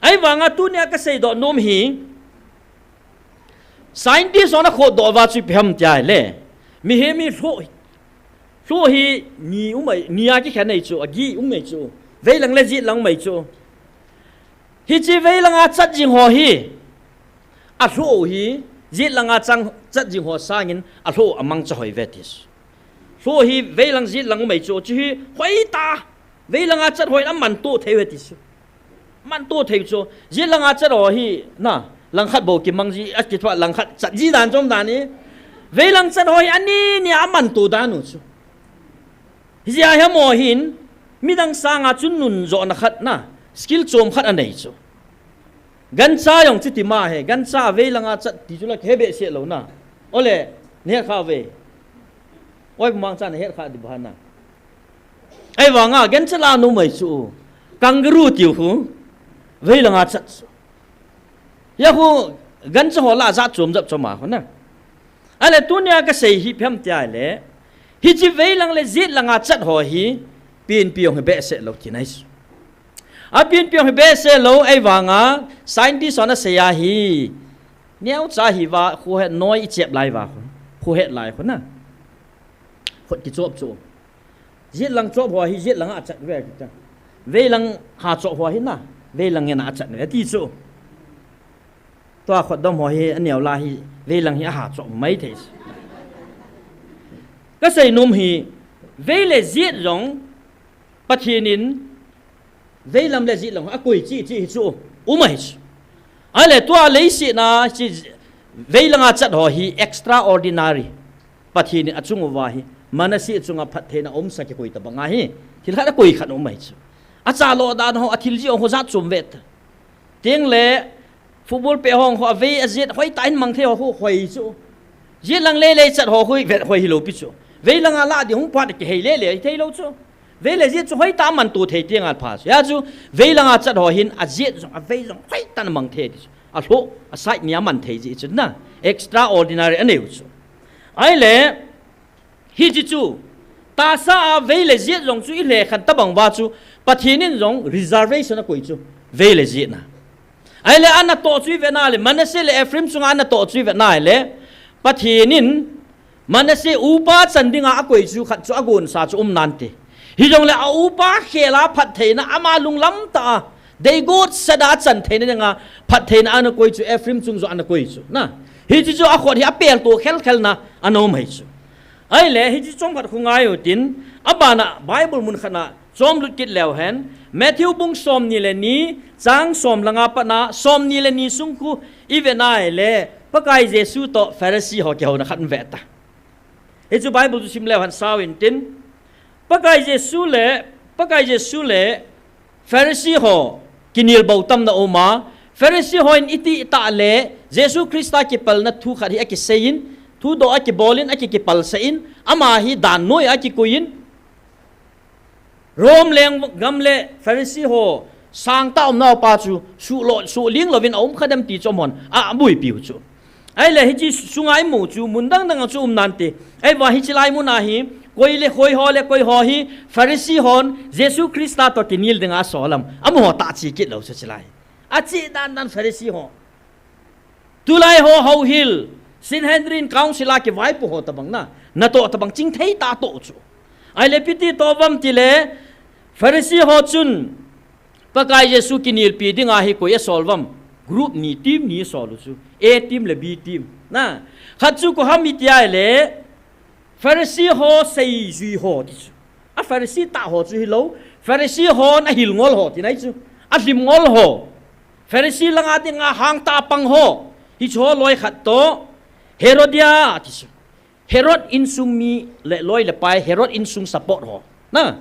Ahivanga tunia kasei doh nom hi, scientist hon akhoh doh uva chu ipi ham tia ahile. Mihem hi lhoh, lhoh hi ni um ahi, ni a kikhen ahi chu, agi um ahi chu. Veilang le jetlang um ahi chu. Hiche veilanga chat jing ho hi, alhoh hi, jetlanga chang chat jing ho sangin alhoh amangcha hoi ve ti chu. Lhoh hi veilang jetlang um ahi chu, chu hi hoitah, veilanga chat ho in amanto thei ve ti chu. Manto thei chu, jetlanga chat ho hi, na, langkhat bou kimang ji, akithoa langkhat chat ji dan chom dan hi. Veilang chat ho hi ani ni a amanto dan u chu. Hijeh a hi amaho hin, midang sanga chun nunjohna khat na, skill chom khat anei chu. Gancha jong chuti ma ahi, gancha veilanga chat ti chu la kihe behseh lou na. Ole, nahet kha uve. Oi, mangcha nahet kha di bana. Ahivanga, gancha lah a um ahi chu. Kangaroo tiu khu. Veilanga chat chu. Hia khu, gancha ho lah a jat chom jat chom a khu na. Ahile tunia kasei hi ipi ham tia ahile. Hiche veilang le jetlanga chat ho hi, penpi jong hi behseh lou tina ahi chu. Apenpi jong hi behseh lou, ahivanga, scientist hon asei ahi. Neocha hi uva, khohet noi ichep lai uva khu. Khohet lai khu na. Khut kichop chu. Jetlang chop ho hi, jetlanga achat ve kiti. Veilang ha chop ho hi na, veilang ngen a achat ve ti chu. Tua khutdom ho hi, aneo lah a hi, veilang hi aha chop mai thei. Kasei nom hi, vei le jet jong, Pathen in, veilam le jetlang akoi chi, chi hi chu, um ahi chu. Ahile tua leiset a, chi, veilanga chat ho hi extraordinary. Pathen in achung uva hi, Manasseh chunga phattheina umsa kikoi tabang ahi, thil khat akoi khat um ahi chu. Achalo dan ho, athil jih ho jat chom ve ta. Tengle, football pet ho, ho, avei ajet, hoitah in mang thei ho, ho, hoi chu. Jetlang lele chat ho, hoi, vet, hoi hilou pi chu. Veilanga lah ding hung pat kihei lele, hithei lou chu. Vei le jet chu hoitah a manto thei tenga pha chu. Hia chu, veilanga chat ho hin, ajet jong, avei jong, hoitah a mang thei ti chu. Alhoh, aside ni a man thei ji chu na. Extraordinary anei u chu. Ahile, hiche chu, tahsa a vei le jet jong chu ilekhan tabang uva chu, Pathen in jong reservation akoi chu, vei le jet na. Ahile anatoh chu ivet na le, Manasseh le Ephraim chunga anatoh chu ivet na le, Pathen in Manasseh upa chan dinga akoi chu khat chu agonsa chu um nante. Hijongle a upa khel a phattheina ama lunglam tah a, deigot sat a achan theina dinga phattheina anakoi chu Ephraim chung jong anakoi chu. Na, hiche chu akhut hi apelto khelkhel na ana um ahi chu. Ahile, hiche chomkhat khu ngai utin, abana Bible mun khat na chomlut kit leu hen, Matthew bung somni le ni, chang som le nga pat na, somni le ni sung khu ivet na ahile, Pakai Jesu toh Pharisee ho kihouna khat um ve ta. Hichu Bible chu sim leu hen sao intin, Pakai Jesu le, Pakai Jesu le Pharisee ho kinel bou tamna um a, Pharisee ho in iti tah le, Jesu Christa kipalna thu khat hi akisei in, thudoh akibol in, aki, kipalsah in, ama hi dan noi a akikoi in, Rome lenggam le Pharisee ho sangtah umnau pa chu suhlo, suhling louvin aum kha dem ti chu amahon abuipiu chu. Ahile hiche sunga imu chu mun dang dang a chu um nante. Ahivang hiche lai muna hi koi le koi ho le koi ho hi Pharisee hon Jesu Christa toh kinel dinga asol am? Amaho tah che kit lou chu hiche lai. Ache dan dan Pharisee ho. Tulai ho houhil, Sanhedrin Council a kivaipo ho tobang na, natoh tobang chingthei tah toh chu. Ahile ipi ti toh uvam tile, Pharisee ho chun Pakai Jesu kinelpi dinga hi koi asol uvam? Group ni, team ni asol u chu. A team le B team. Na, khat chu koi ham iti ahile, Pharisee ho seijui ho ti chu. A Pharisee tah ho chu hilou, Pharisee hon ahil ngol ho tina ahi chu. Alhim ngol ho. Pharisee langa dinga hangtah a pang ho. Hiche ho loi khat toh Herodia ti chu. Herod insung mi le loi le pai, Herod insung support ho. Na,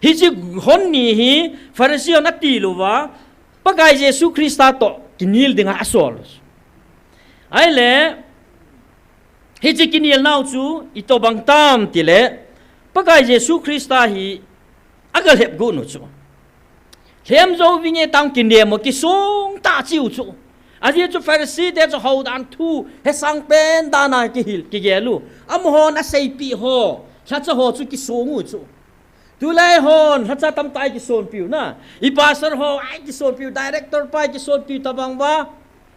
hiche hon ni hi Pharisee hon atil uva, Pakai Jesu Christa toh kinel dinga asol. Ahile, hiche kinelnau chu itobang tam tile, Pakai Jesu Christa hi agalhep got u chu. Lhem jou vinge tang kinem u kisong tah cheh u chu. Ajeh chu Pharisee te chu houdan thu, hesang pen dan a kihil, kigel u. Amahon aseipeh ho, lhacha ho chu kisong u chu. Tulai hon lhacha tamtah eikisonpiu na. I pastor ho eikisonpiu, director pa eikisonpiu tobang uva.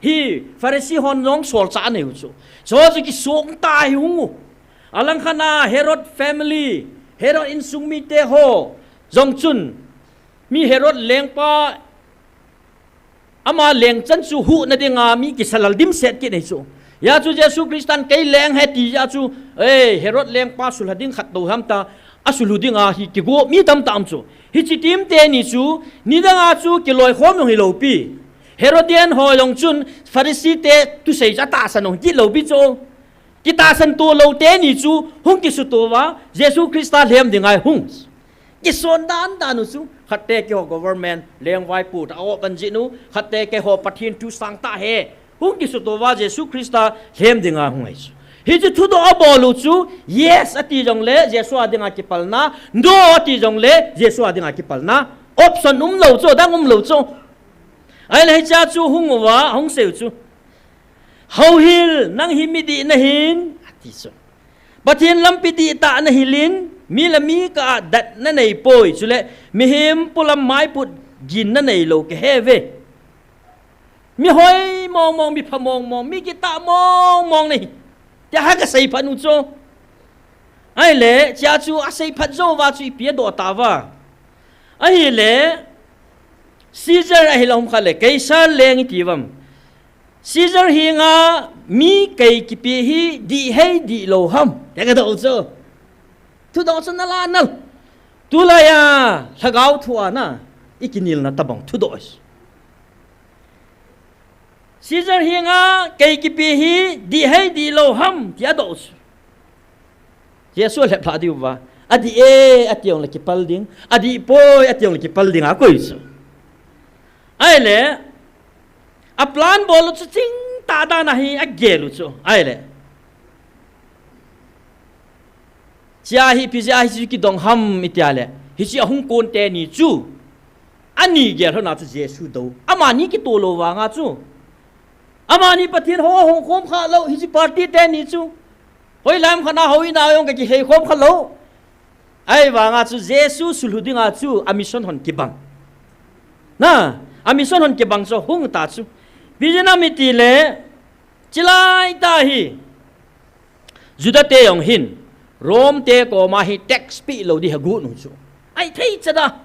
Hi Pharisee hon jong solchah anei u chu. Chu chu kisong tah hi hung u. Alangkhat a Herod family, Herod insung mite ho jong chun, mi Herod lengpa ama lengchan chu huhna dinga mi kisalal dimset kit ahi chu. Hijeh chun Jesu Christan kei leng ahi ti jeh chun, ei, Herod lengpa sulha ding khat tou ham ta, asulhu dinga hi kigo mi tamtah um chu. Hiche team teni chu, nidanga chu kiloikhom jong hilou pi. Herodian ho jong chun Pharisee te thusei chu atahsan jong kit lou pi chu. Kitahsan to lou teni chu hung kisuto uva, Jesu Christa lhem dinga hung. Kison dan dan u chu, khatte keiho government lengvaipo tah a open jing u, khatte keiho Pathen thu sangtah he. Hung kisuto uva Jesu Christa lhem dinga hung ahi chu. Hiche thudoh abol u chu, yes ati jongle, Jesu a dinga kipalna, no ati jongle, Jesu a dinga kipalna. Option umlou chu, dang umlou chu. Ahile hichea chu hung uva, hung sei u chu. Houhil, nang hi midih nahin, ati chu. Pathen lampi dihtah nahilin, mi le mi kah a dat nanei poi, chule mihem polam maiput gin nanei lou kahe ve. Mi hoi mong mong, mi pha mong mong, mi kitah mong mong nahi, tia ha kasei phat u chu. Ahile, chea chu asei phat jou uva chu ipi adoh tauva. Ahile, Caesar ahilou ham khat le, Caesar leng iti uvam. Caesar henga mi kei kipe hi dih hei dih lou ham, tia kadoh chu. Thudoh chu nala nal. Tulai a, lhagao thu a na, ikinelna tobang thudoh. Caesar henga kei kipe hi dih hei dih lou ham, tia adoh chu. Jesu alhep lhah diu va. Adih e, ati jongle kipal ding. Adih poi, ati jongle kipal ding a akoi chu. Ahile, aplan bol u chu chingtah dan a hi agel u chu. Ahile, chea hi ipi jeh a hiche kidong ham iti a le, hiche ahung kon teni chu, ani gel lhona chu Jesu dou. Amani kitoh lou vanga chu. Amani Pathen hou ahong khom kha lou, hiche party teni chu. Hoilam khat a houin a jong kakilhei khom kha lou. Ahivanga chu Jesu sulhu dinga chu a mission hon kibang. Na, a mission hon kibang chu hung ta chu. Ipi jeh ham iti le, chulai tah hi Juda te jong hin, Rome te koma hi tax peh lou ding agot u chu. Ahithei chet a.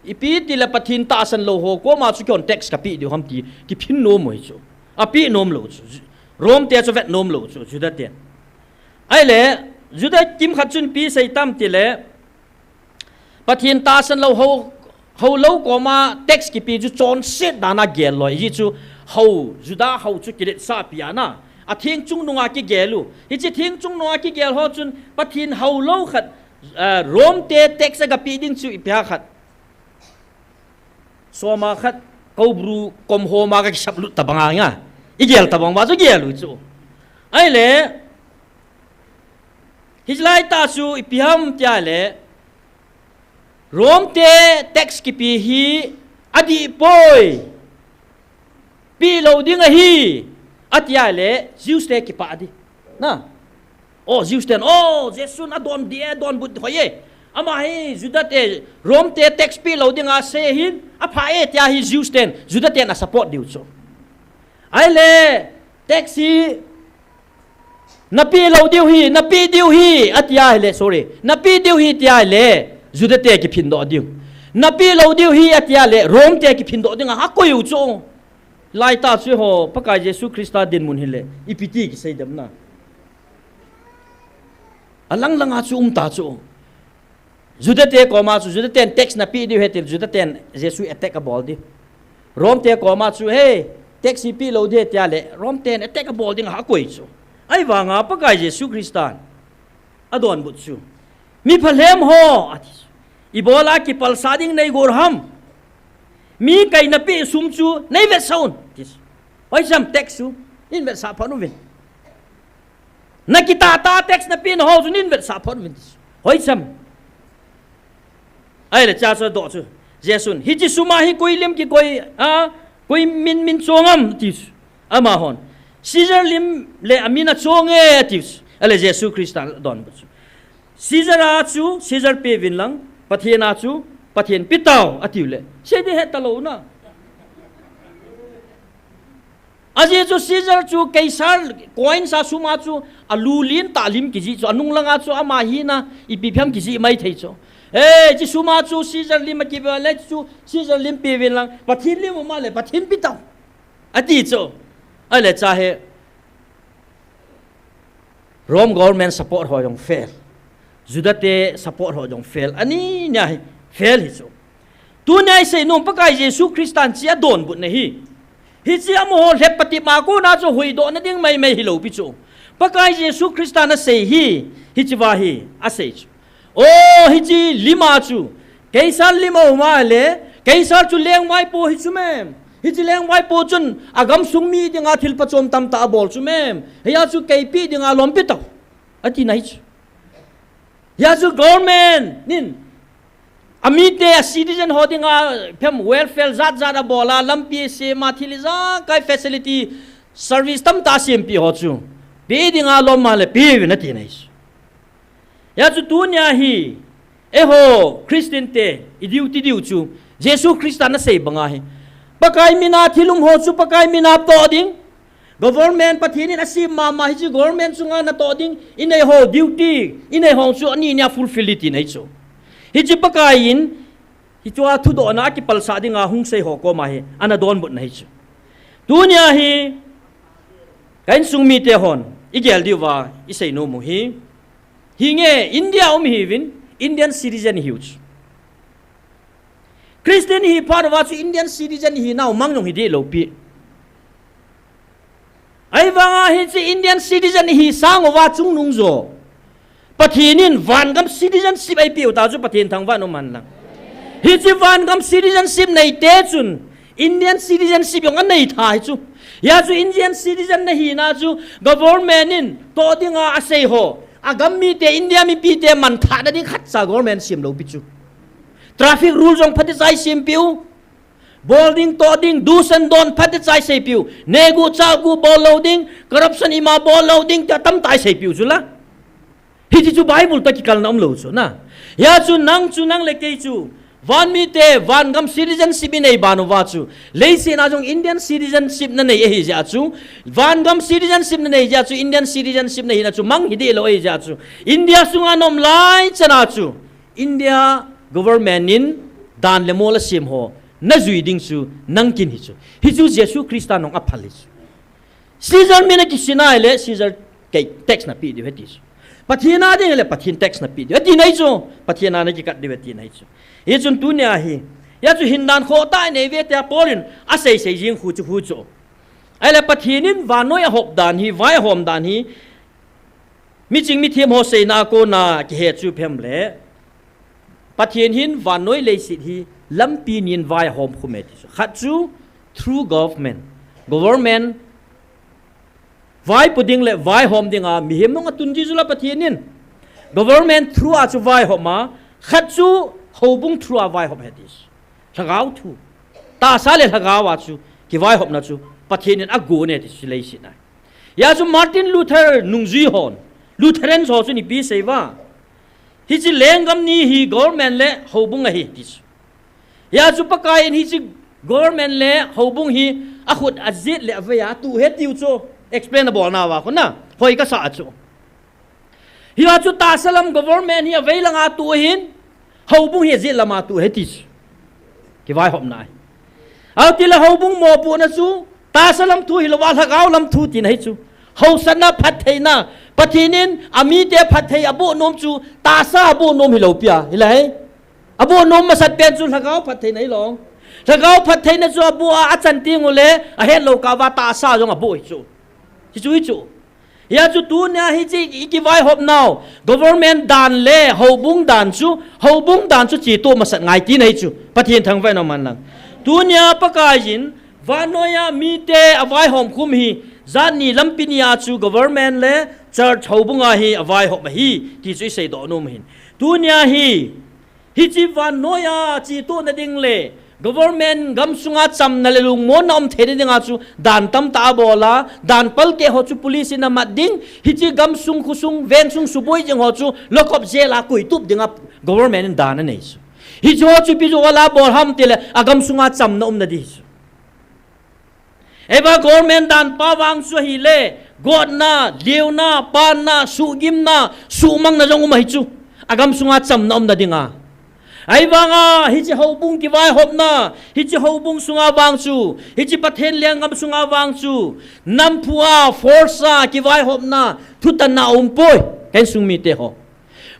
Ipi ti le Pathen tahsan lou ho koma chu keihon tax kapeh diu ham ti kiphin nom u ahi chu. Apeh nom lou chu. Rome te chu vet nom lou chu, Juda ten. Ahile, Juda kimkhat chun ipi asei tam ti le, Pathen tahsan lou ho, hou lou koma tax kipe chu chonset dan a gel loi. Hichu hou, Juda hou chu kiletsah pi a na. Atheng chungnung a kigel u. Hiche theng chungnung a kigel ho chun Pathen hou lou khat, eh, Rome te tax aga pe ding chu ipi ham khat. Soma khat, kobru kom homa kakisap lut tobang a nga. Igel tobang uva chu gel u chu. Ahile, hilai tah chu ipi ham tia le, Rome te tax kipe hi adih poi. Pe lou ding ahi, ati a le, Jews te kipah ding. Na. O, Jews ten, o, Jesu na don ding e, donbut hoi e. Ama hi Juda te, Rome te tax pe lou ding asei hin, apha e tia hi Jews ten, Juda ten a support diu chu. Ahile, tax hi, na pe lou diu hi, na pe diu hi, ati a le, sorry, na pe diu hi tia le, Juda te kiphindoh diu. Na pe lou diu hi, ati a le, Rome te kiphindoh ding a, akoi u chu. Laitah chu ho, Pakai Jesu Christa dinmun hile, ipi ti kisei dem na. Alang langa chu um ta chu. Juda te koma chu, Juda ten tax na pe diu he til, Juda ten Jesu attack abol diu. Rome te koma chu, he, tax hi pe lou ding tia le, Rome ten attack abol ding a akoi chu. Ahivanga Pakai Jesu Christan adonbut chu. Mi phalhem ho, ati chu. Ibola kipalsah ding nei gol ham. Mi kaina pe sum chu nei vetsah un, ati chu. Hoisem tax chu, in vetsah phat uvin. Na kitah tah tax na pena ho chu nin vetsah phot uvin ti chu. Hoisem. Ahile cha chu adoh chu. Jesun, hiche suma hi koi lim kikoi, a, koi min min chong am ti chu. Amahon, Caesar lim le amin a chong e ti chu. Ahile Jesu Christa donbut chu. Caesar a chu, Caesar pe uvin lang, Pathen a chu, Pathen pe tau, ati u le. Sei ding het talou na. Ajeh chu Caesar chu Caesar coin sa suma chu alu lin tah lim kijih chu, anung langa chu ama hina ipi phiam kijih mai thei chu. He, hiche suma chu Caesar lim a kipe le chu Caesar lim pe uvin lang, Pathen lim um a le Pathen pe tau, ati chu. Ahile cha he, Rome government support ho jong fail. Juda te support ho jong fail. Ani nia hi fail hi chu. Tunia isei nom Pakai Jesu Christan hiche adonbutna hi. Hiche amaho lhep pati ma kona chu huhdoh na ding maimai hilou pi chu. Pakai Jesu Christan asei hi, hiche va hi, asei chu. O, hiche lima chu, Caesar lim a um a le, Caesar chu lengvaipo hi chu mem. Hiche lengvaipo chun, agamsung mi dinga thil phachom tamtah abol chu mem. Hia chu kei pe dinga lom pe tau. Ati na hi chu. Hia chu government nin, amite a citizen ho dinga phem welfare jat jat abol a, lampi asem a, thil ijakai facility service tamtah asempeh ho chu. Pe dinga lom a le pe uvin ati na hi chu. Hia chu tunia hi, eiho, Christian te, i duty diu chu, Jesu Christa nasei banga hi. Pakai mina thil um ho chu, Pakai mina toh ding. Government Pathen in asem mama hi chu, government chunga natoh ding, inei ho duty, inei ho chu, ani nia fulfill ding ti na hi chu. Hiche Pakai in, hichea thudohna akipalsah dinga hung sei ho koma hi, ana donbutna hi chu. Tunia hi, ka insung mite hon, igel diuva, isei nom u hi. Hinge, India um ihiuvin, Indian citizen ihiu chu. Christian ihi phat uva chu Indian citizen ihinau mang jong hi dih lou pi. Ahivanga hiche Indian citizen ihi sang uva chungnung jo. Pathen in vangam citizenship eipeh u ta chu Pathen thangvah in um hen lang. Hiche vangam citizenship neite chun Indian citizenship jong anei tha hi chu. Hia chu Indian citizen nahina chu government in toh dinga asei ho, agam mite, India mipite manthahna ding khatcha government sem lou pi chu. Traffic rule jong phatecha isempeh u. Bol ding, toh ding, do's and don't phatecha isei peh u. Neh gu, chah gu bol lou ding, corruption ima bol lou ding, tia tamtah isei peh u chu la. Hiche chu Bible toh kikalna um lou chu na. Hia chu nang chu, nang le kei chu, van mite, vangam citizenship inei ban uva chu, leiset a jong Indian citizenship nanei ahi jeh a chu, vangam citizenship nanei jeh a chu, Indian citizenship nahina chu mang hi dih lou ahi jeh a chu, India sunga naum lai chan a chu, India government in dan le mol asem ho najui ding chu nang kin hi chu. Hichu Jesu Christa nong aphal hi chu. Caesar min a kisin a ahile Caesar kei tax napeh diu ahi ti chu. Pathen a ding ahile Pathen tax napeh diu ahi ti na hi chu. Pathen a nakikat diu ahi ti na hi chu. Hichun tunia hi, hia chu hindan khohtah inei uve tia Paul in asei sei jing khu chu khu chu. Ahile Pathen in vannoi ahop dan hi, vai ahom dan hi, miching mithem ho seina a kona kihe chu phem le, Pathen hin vannoi leiset hi lampi ni in vai ahom khum e ti chu. Khat chu through government. Government vaipo ding le vaihom dinga mihem nung atun ji chu la Pathen in. Government through a chu vaihom a, khat chu Houbung through a vaihop ahi ti. Lhagao thu. Tahsa le lhagao a chu kivaihopna chu Pathen in agon e ti chu leiset a. Hia chu Martin Luther nungjui hon, Lutheran ho chun ipi asei uva, hiche lenggam ni hi government le houbung ahi ti chu. Hia chu Pakai in hiche government le houbung hi akhut ajet le avei a atuh ahi tiu chu explain abolna uva khu na hoi kasa chu. Hia chu tahsa lam government hi avei langa atuh ahin, houbung hi ajet lama atuh ahi ti chu. Kivaihopna ahi. Ahitile houbung mopohna chu tahsa lam thu hilouva lhagao lam thu tina ahi chu. Haosatna, phattheina, Pathen in amite phatthei aboh nom chu tahsa aboh nom hilou pi a, hilai. Aboh nom masat pen chu lhagao phattheina hilou. Lhagao phattheina chu aboh a achan teng ule ahetlou kah uva tahsa jong aboh ahi chu. Hichu, hichu. Hia chu tunia hiche ikivaihop nau government dan le houbung dan chu, houbung dan chu cheto masat ngai tina ahi chu. Pathen thangvah in umhen lang. Tunia Pakai in vannoiya mite avaihom khum hi jat ni lampi ni a chu government le church houbung a hi avaihop ahi ti chu iseidoh nom ahin. Tunia hi hiche vannoiya chetohna ding le government gamsunga chamna le lungmonna um theina dinga chu dan tamtah abol a, dan palkeh ho chu police in amat ding, hiche gamsung khosung vengsung suboi jing ho chu lock up jail a koitup dinga government in dan anei chu. Hiche ho chu ipi jeh a abol ham tile agamsunga chamna umna ding chu. Eiva government dan pa vang chu ahile, gotna, leona, panna, suhgimna, suhmangna jong um ahi chu. Agamsunga chamna umna dinga. Ahivanga hiche houbung kivaihopna, hiche houbung sunga vang chu, hiche Pathen lenggam sunga vang chu, namphu a, force a kivaihopna, thutanna aumpoi, ka insung mite ho.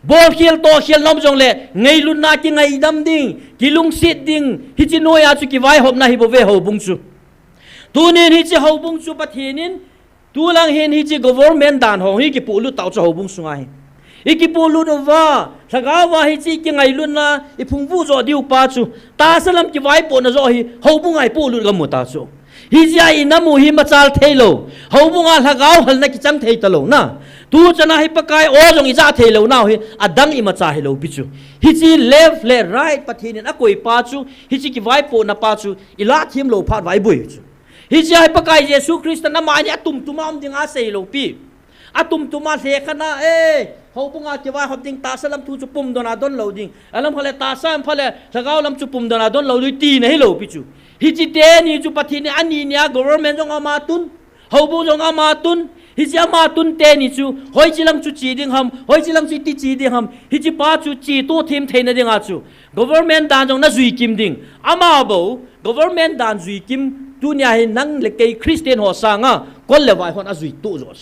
Bolkhel tohkhel na um jongle ngailutna, kingaidam ding, kilungset ding, hiche noiya chu kivaihopna ahibouve houbung chu. Tunin hiche houbung chu Pathen in tulang hin hiche government dan ho hi kipohlut tau chu houbung sunga hi. Ikipohlut uva, lhagao va hiche kingailutna iphungvuh joh diu pa chu tahsa lam kivaipohna joh hi houbung a ipohlut gamu ta chu. Hijeh a inam u hi machal theilou, houbung a lhagao halna kichang thei talou na. Tuchan a hi Pakai o jong ija theilou nau hi adang imacha hilou pi chu. Hiche left le right Pathen in akoi pa chu, hiche kivaipohna pa chu ilah them lou phat uva iboi chu. Hijeh a hi Pakai Jesu Christa in amani atumtum a um dinga asei lou pi. Atumtum a lhekhat na, eh, houbung a kivaihop ding tahsa lam thu chu pumdon a donlou ding. Alam khat le tahsa, alam khat le lhagao lam chu pumdon a donlou ding tina hilou pi chu. Hiche teni chu Pathen in ani nia government jong ama tun, houbung jong ama tun, hiche ama tun teni chu hoiche lang chu che ding ham, hoiche lang chu iti che ding ham, hiche pa chu cheto them theina dinga chu government dan jong najui kim ding. Ama bou, government dan jui kim, tunia hi nang le kei Christian ho sanga kol le vai hon ajui toh joh.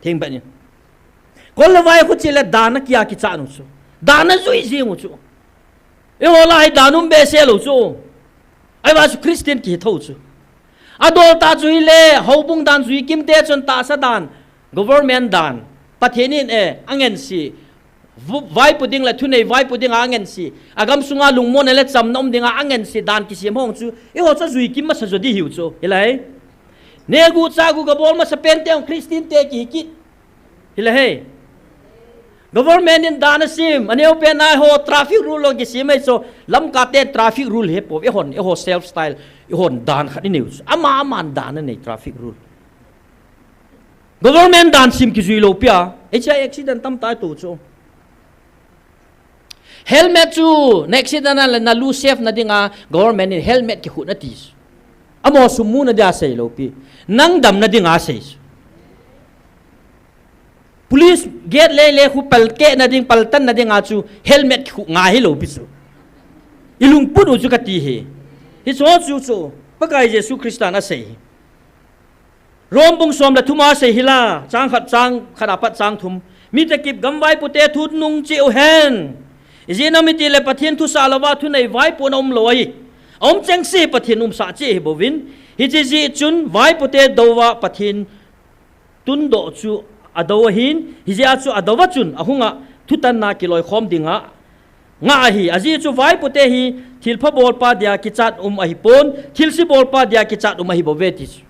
Theng beh ni. Kol le vai khu che le dan a kia kichat u chu. Dan a jui jing u chu. Eiho lah a hi dan um behseh lou chu. Ahivang chu Christian kihi thou chu. Adol tah chu hile, houbung dan jui kim te chun tahsa dan, government dan, Pathen in e, angense, vu-, vaipo ding le thunei vaipo dinga angense, agamsunga lungmonna le chamna um dinga angense dan kisem hong chu, eiho chu jui kim masa jo di hiu chu, hilai. Negu chagu gabol masa pen te hong Christian te kihi kit. Hilai he. Government in dan asem, aneo pen a eiho traffic rule lo kisem ei chu, Lamka te traffic rule hepou, eihon, eiho self style, eihon dan khat inei u chu. Ama, aman dan anei traffic rule. Government dan sem kijui lou pi a, hiche a accident tamtah ito chu. Helmet chu, na accident a le nalu safe na dinga, government in helmet kikhuh na ti chu. Amaho sum muna dia sei lou pi. Nang damna dinga sei chu. Police gate lele khu palkeh na ding, paltan na dinga chu helmet kikhuh ngai hilou pi chu. Ilungput u chu kati hi. Hiche ho chu chu, Pakai Jesu Christa in asei hi. Rom bung som le thum a asei hi la, chang khat, chang khat apat chang thum. Mitakip gamvaipo te thu nung cheh uhen. Ijeh inem itile Pathen thusah louva thunei vaipohna umlou ahi. Aum chengse Pathen umsah cheh ahi bouvin. Hiche jeh chun vaipo te douva Pathen tundoh chu adou ahin, hijeh a chu adouva chun ahunga thutanna kiloikhom dinga ngah ahi. Ajeh chu vaipo te hi thilpha bolpa dia kichat um ahipon, thilse bolpa dia kichat um ahi bouve ti chu.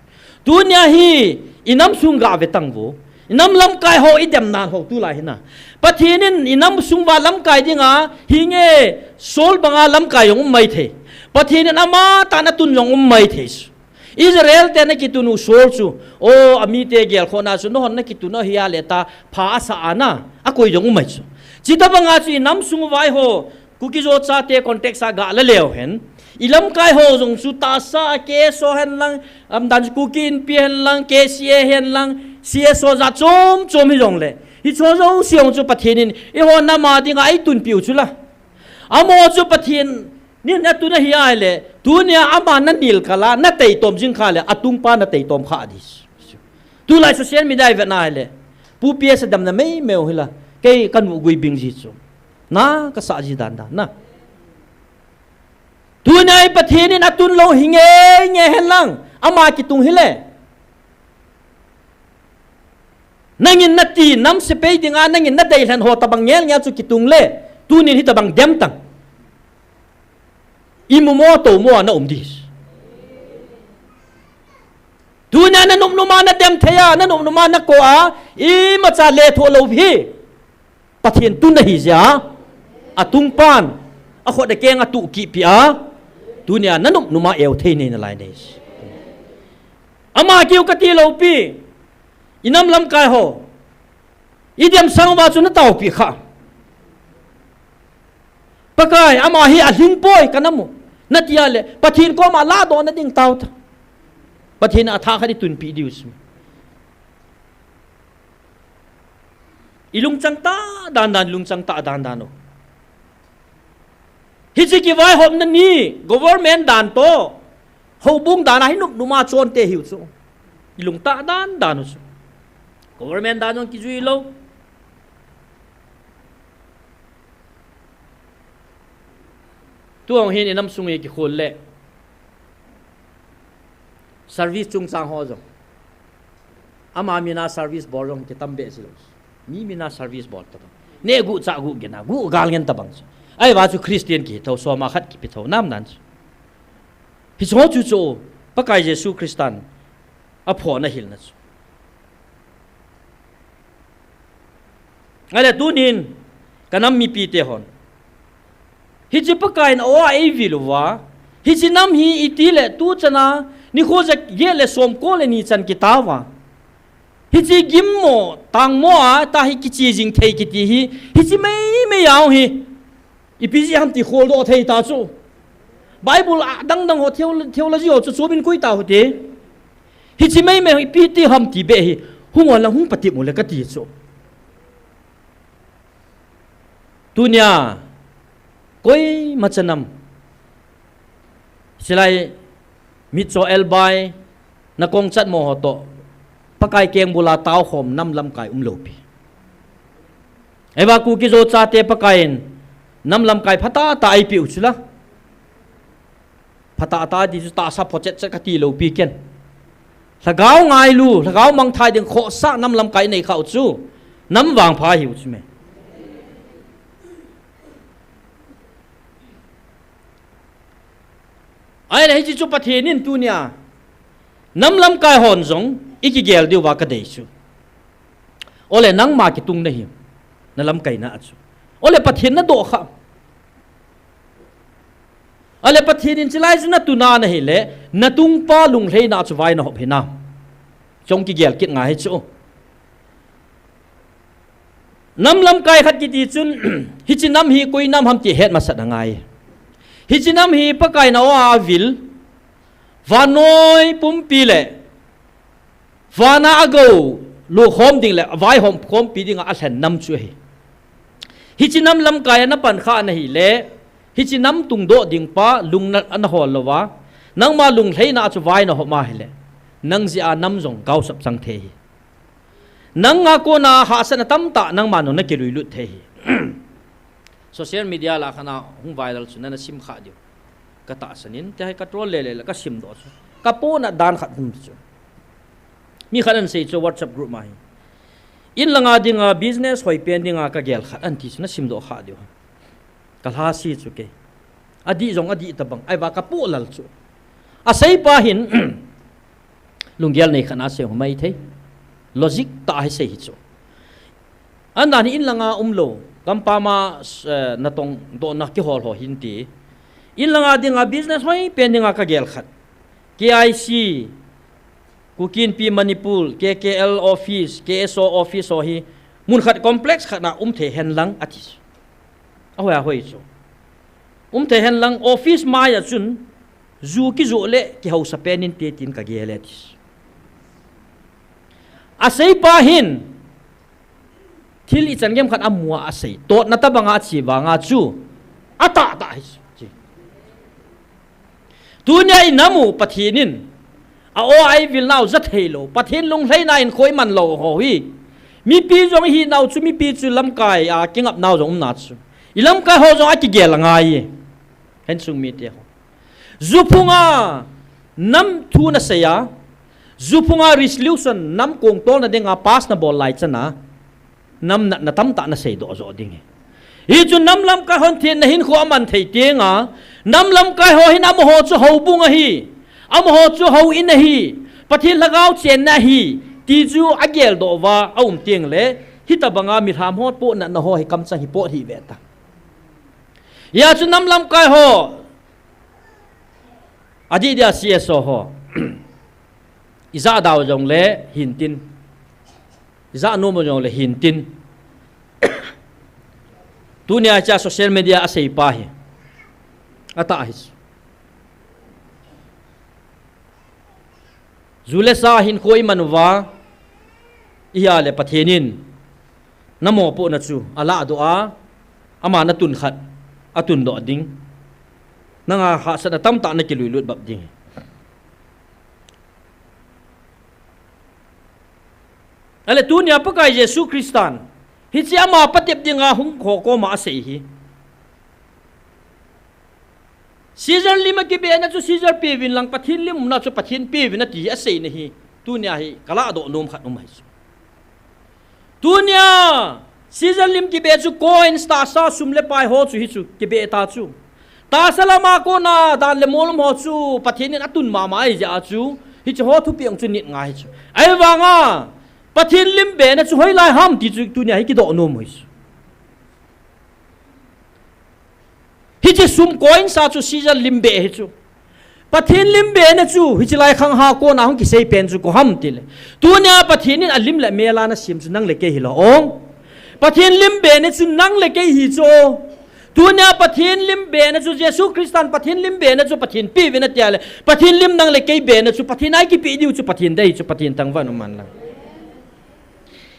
Tunia hi inam sung gave tang vo. Inam lamkai ho, idem nan ho tulai hina. Pathen in inam sung uva lamkai dinga, hinge, Saul banga lamkai jong um maithei. Pathen in amatah in atun jong um maithei. Israel te ana kitun u Saul chu, o, amite gelkhohna chu, nahon nakitun u hi a le ta, pha asa ana, akoi jong um mai chu. Chuti banga chu inam sung uva eiho, Kuki-Zo chate context a ga la leu hen. Ilamkai ho jong chu tahsa, K S O hen lang, um, dan chu Kuki Inpi hen lang, K C A hen lang, C S O jat chom chom hi jongle. Hicho jouse jong chu Pathen in, eiho nam a dinga eitunpi u chu la. Amaho chu Pathen in atun ahi a le, tunia ama nanil kala, nateitom jing kha le, atungpa nateitom kha di. Tulai social media i vet na le, Pu P S a damna meimei u hi la, kei kanu gui bing ji chu. Na, kasah ji dan dan na. Tunia i Pathen in atun lou hi nge nge hen lang, ama kitung hi le. Nangin nati, nam sepai dinga, nangin nadei lhen ho tabang ngel ngel chu kitung le, tunin hitabang dem tang. Imu mo, to mo, na um di. Tunia nanop nop a nadem thei a, nanop nop a nako a, imacha lethuh lou hi. Pathen tun ahi jeh a, atungpan, akhut akeng atuh kit peh a, tunia nanop nop a eu thei nei nalai nei. Ama keu kati lou pi, inam lamkai ho, idem sang uva chu nataopi kha. Pakai, ama hi alhing poi kanam u. Nati a le, Pathen koma ladohna ding tao ta. Pathen in atha khat itunpi diu chu. Ilungchang tah dan dan, lungchang tah dan dan u. Hiche kivaihopna ni, government dan toh, houbung dan a hi nop nop a chonte hiu chu. Ilung tah dan dan u chu. Government dan jong kijui lou. Tu hung hin inam sung hi kikhol le. Service chungchang ho jong. Ama mina service bol jong kitam behseh lou. Mi mina service bol tabang. Neh guh chah guh gena, guh gal ngen tabang chu. Ahivang chu Christian kihi tho, soma khat kipe tho, nam dan chu. Hiche ho chu chu, Pakai Jesu Christan aphona hilna chu. Ahile tunin, kanam mipite hon. Hiche Pakai in aw a eivil uva. Hiche nam hi iti le tu chana, nikho ja get le som ko le ni chan kitao va. Hiche gimmo, tangmo a, tahi kiche jing thei kiti hi. Hiche meimei a hi. Ipi jeh ham ti kholdoh thei ta chu. Bible a dang dang ho theo-, theology ho chu chom in koi ta hite. Hiche meimei ipi ti ham ti beh hi. Hung on lang hung patep u le kati chu. Tunia, koima chanam. Hilai, mitcho elbai, nakong chatmo ho toh. Pakai keng bula taokhom nam lamkai umlou pi. Ahivang Kuki-Zo chate Pakai in, nam lamkai phatah tah eipeh u chu la. Phatah tah ti chu tahsa pho chet chet kati lou pi ken. Lhagao ngailu, lhagao mangthai ding khohsah nam lamkai nei kha u chu. Nam vangpha hiu chu me. Ahile hiche chu Pathen in tunia. Nam lamkai hon jong, ikigel diu va kadei chu. Ole nangma kitung nahi. Na lamkaina a chu. Ole Pathen nadoh kha. Ale Pathen in chilai chu natuna nahi le, natungpa lunglheina chu vai nahop hinam. Chong kigel kit ngai hi chu. Nam lamkai khat kiti chun, hiche nam hi koi nam ham ti het masat angai. Hiche nam hi Pakai in aw a avil, vannoi pumpi le, vana agou, lukhom ding le, vaihom khompi dinga alhen nam chu ahi. Hiche nam lamkai a napan kha nahi le, hiche nam tungdoh ding pa, lung na, nahol louva. Nangma lunglheina chu vai nahop a hile. Nang jeh a nam jong gaosap chang thei hi. Nanga kona hahsatna tamtah, nangma nung nakiluilut thei hi. Social media lah khana hung viral chu nana sim kha diu. Katahsan in, tia hi ka troll le le la kasim doh chu. Kapohna dan khat hung chu. Mi khat ahin sei chu WhatsApp group ma hi. In langa dinga business hoipen dinga kagel khat ahin ti chu nasim doh kha diu. Kalhasi chu kei. Adih jong adih tabang. Ahivang kapoh lal chu. Aseipa hin, lunggel nei khat a sei hung maithei. Logic tah hi sei hi chu. Andan hi inlanga umlou, gampam a, eh, natong dohna kihol ho hinte. Inlanga dinga business hoi pen dinga kagel khat, K I C, Kuki Inpi Manipur, K K L office, K S O office ho hi mun khat complex khat na um thei hen lang ati. Ahoi ahoi chu. Um thei hen lang office mai a chun ju kijoh le kihausa pen inte tin kagel e ati. Aseipa hin thil ichan gem khat amu a asei. Totna tabanga achi vanga chu atah tah hi chu. Tunia inamu Pathen in a-o a eivilnau ja theilou, Pathen lunglhaina in khoi manlou ho hi. Mipi jong ihinau chu, mipi chu lamkai a kingapnau jong umna chu. Ilamkai ho jong akigel angai e. Khensung mite ho. Juphunga nam thu nasei a, juphunga resolution nam kongtolna dinga pass nabol lai chana, nam natna tamtah nasei doh joh ding hi. Hichu nam lamkai hon thenna hinkho aman thei tenga, nam lamkai ho hin amaho chu houbung ahi, amaho chu houin ahi, Pathen lhagao chenna ahi, ti chu ageldoh uva aum tengle, hitabanga milham ho toh natna ho hi kamchang hi pot hih ve ta. Hia chu nam lamkai ho, adih dia C S O ho, ijah dau jongle hintin, ijah nom jongle hintin. Tunia cha social media aseipa hi, atah hi. Ju le sa hinkho iman uva, ihia le Pathen in namopohna chu alahdoh a, ama natun khat atundoh ding. Nanga hahsatna tamtah nakiluilut bap ding. Ale tunia Pakai Jesu Christan hiche ama patep dinga hung kho koma asei hi. Caesar lim a kibena chu Caesar peuvin lang, Pathen lim umna chu Pathen peuvin ati hi aseina hi. Tunia hi kalahdoh nom khat um ahi chu. Tunia Caesar lim kibe chu coins, tahsa, sum le pai ho chu hichu kibe ta chu. Tahsa lama kona dan le mol um ho chu Pathen in atun mama ahi jeh a chu, hiche ho thupeh chu nit ngai hi chu. Ahivanga Pathen lim bena chu hoilai ham ti chu tunia hi kidoh nom u hi chu. Hiche sum coins a chu Caesar lim be hi chu. Pathen lim bena chu hiche lai khang ha kona hung kisei pen chu koi ham tile, tunia Pathen in alim le amel a nasem chu nang le kei hilou. Pathen lim bena chu nang le kei hi chu. Tunia Pathen lim bena chu, Jesu Christan Pathen lim bena chu Pathen peuvin ati le, Pathen lim nang le kei bena chu Pathen a eikipeh diu chu Pathen dei chu, Pathen thangvah in um hen lang.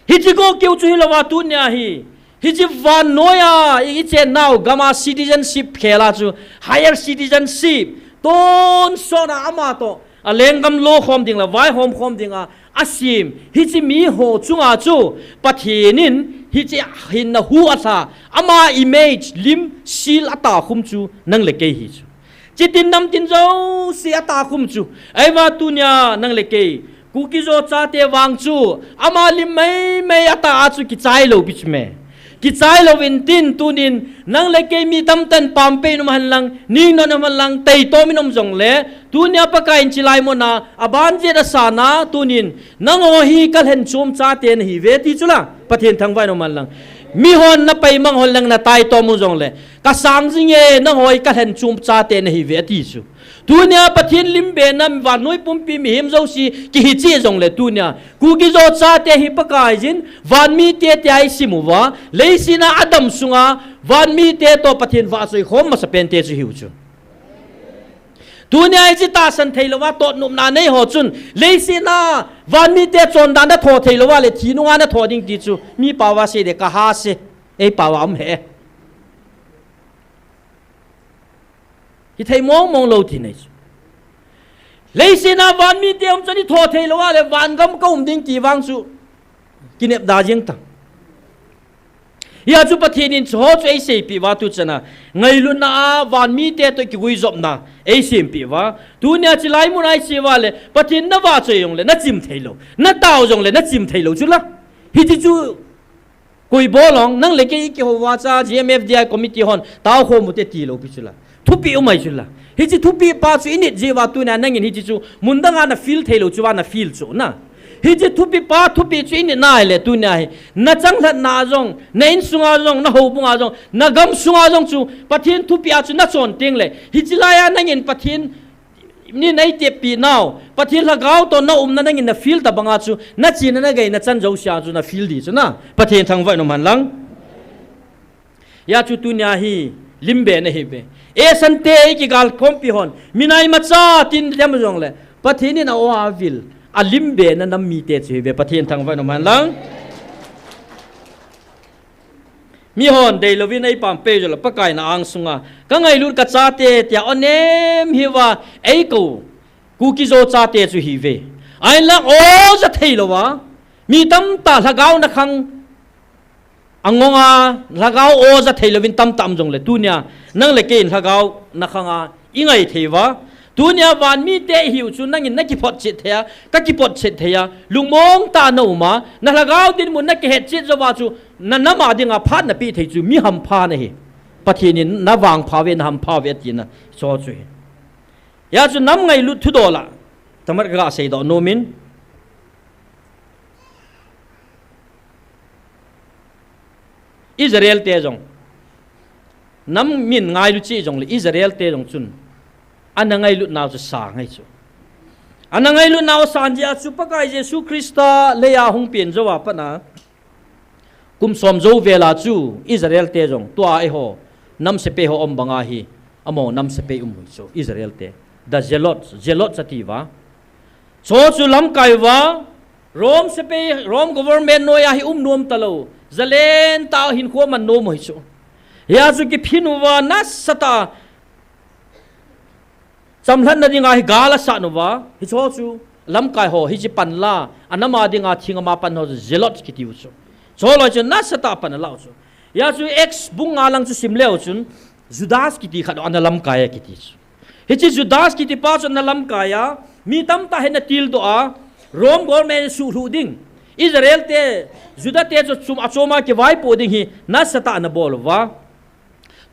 Hiche koi keu chu hilouva tunia hi, hiche vannoiya i, ichennau gama citizenship khel a chu, higher citizenship, tonsot a ama toh alenggam lo khom ding le vaihom khom dinga asem hiche mi ho chunga chu Pathen in hiche hinna hu alha, ama image, lim, seal atakhum chu nang le kei hi chu. Chitin namtin jouse atakhum chu. Ahivang tunia nang le kei Kuki-Zo chate vang chu ama lim meimei atah a chu kichai lou pi chu me. Kichai louvin tin tunin nang le kei mi tamtah in pampeh in um hen lang, ningnoh in um hen lang, taitom in um jongle, tunia Pakai in chulai muna aban jet asana tunin nangho hi kalhenchom chate nahiuve ti chu la, Pathen thangvah in um hen lang. Mihon napaimang hon lang nataitom u jongle, kasang jinge, nangho hi kalhenchom chate nahiuve ati chu. Tunia Pathen lim bena vannoi pumpi mihem jouse kihi cheh jongle tunia Kuki-Zo chate hi Pakaiyin vanmite tia isim uva, leiset a adam sunga vanmite toh Pathen vahchoi khom masapen te chu hiu chu. Tunia hiche tahsan theilouva totnopna nei ho chun, leiset a vanmite chondan natho theilouva le thi nunga natho ding ti chu mi paova sei de, kaha sei, ei paova um he. Hithei mongmong lou ti nei chu. Leiset a vanmite um chun itho theilouva le vangam kaum ding ti vang chu kinepda jeng ta. Hia chu Pathen in chuho chu eiseipeh uva tuchan a, ngailutna a vanmite toh kiguijopna eisempeh uva. Tunia chulai muna iche uva le Pathen navahchoi jongle nachim theilou, natao jongle nachim theilou chu la. Hiche chu koi bol ong, nang le kei ikihouva cha G M F D I committee hon taokhom ute tilou pi chu la. Thupeh um ahi chu la. Hiche thupeh pa chu init jeh uva tunia nangin hiche chu mun danga na feel theilou chu uva na feel chu na. Hiche thupi pa thupi chu inei nai le tunia hi. Na changlhatna jong, na insunga jong, na houbunga jong, na gam sunga jong chu Pathen thupi a chu na chon teng le. Hiche laiya nangin Pathen ni nei tepi nau. Pathen lhagao to na umna nangin na feel ta banga chu. Na china na gei na chan jo sia chu na feel di chu na. Pathen thangvah in um hen lang. Hia chu tunia hi limbe na hi ve. E sante i kigal khompi hon. Minai macha tin them jong le. Pathen in a o a vil. A limbe na nam mite chu hi ve. Pathen thangvah in um hen lang. Mi hon dei lovin ei pam pei jo le Pakai na ang sunga. Ka ngailut ka chate tia o nem hi va ei ko. Kuki zo chate chu hi ve. Ai la o za thei lo va. Mi tam ta lhagao na khang. A ngonga, lhagao o za thei lovin tam tam jong le tunia, nang le kei in lhagao na khanga i ngai thei va. Tunia van mite hiu chu nangin na kiphot chet thei a, ka kiphot chet thei a, lungmong ta na um a, na lhagao dinmun na kihet chet jo va chu, na nam a dinga phat na pi thei chu mi hampha na hi. Pathen in na vangpha ve, na hampha ve tina, so chu hi. Hia chu nam ngailut thudol a, tamat ka ga sei doh nom in. Israel te jong. Nam min ngailu chi jong le Israel te jong chun. Ana ngailut nau chu sa ngai chu. Ana ngailut nau san jia chu Pakai Jesu Christa leia hung pen jo a pat na. Kum som jo vela chu Israel te jong. Tua eiho. Nam sepai ho om banga hi. Amaho nam sepai um hui chu Israel te. The zealot. Zealot cha ti va. Cho chu lamkai va. Rome sepai, Rome government noiya hi um nom ta lo. Zalen ta hinkho man nom hi chu. Hia chu kiphin uva nasatah. Chamlhatna dinga hi gal a sa uva. Hi cho chu lamkai ho, hi chi pan la. A nam a dinga thing ama pan ho chu zealot kiti u chu. Cho loi chu nasatah pan a la u chu. Hia chu Acts bung nga lang chu sim leu chun. Judas kiti khat ana lamkai a kiti chu. Hichi Judas kiti pa chu na lamkai a, mi tamtah hi na tildoh a, Rome government suhluh ding, Israel te, Juda te chu chom a chom a kivaipoh ding hi nasatah na bol uva.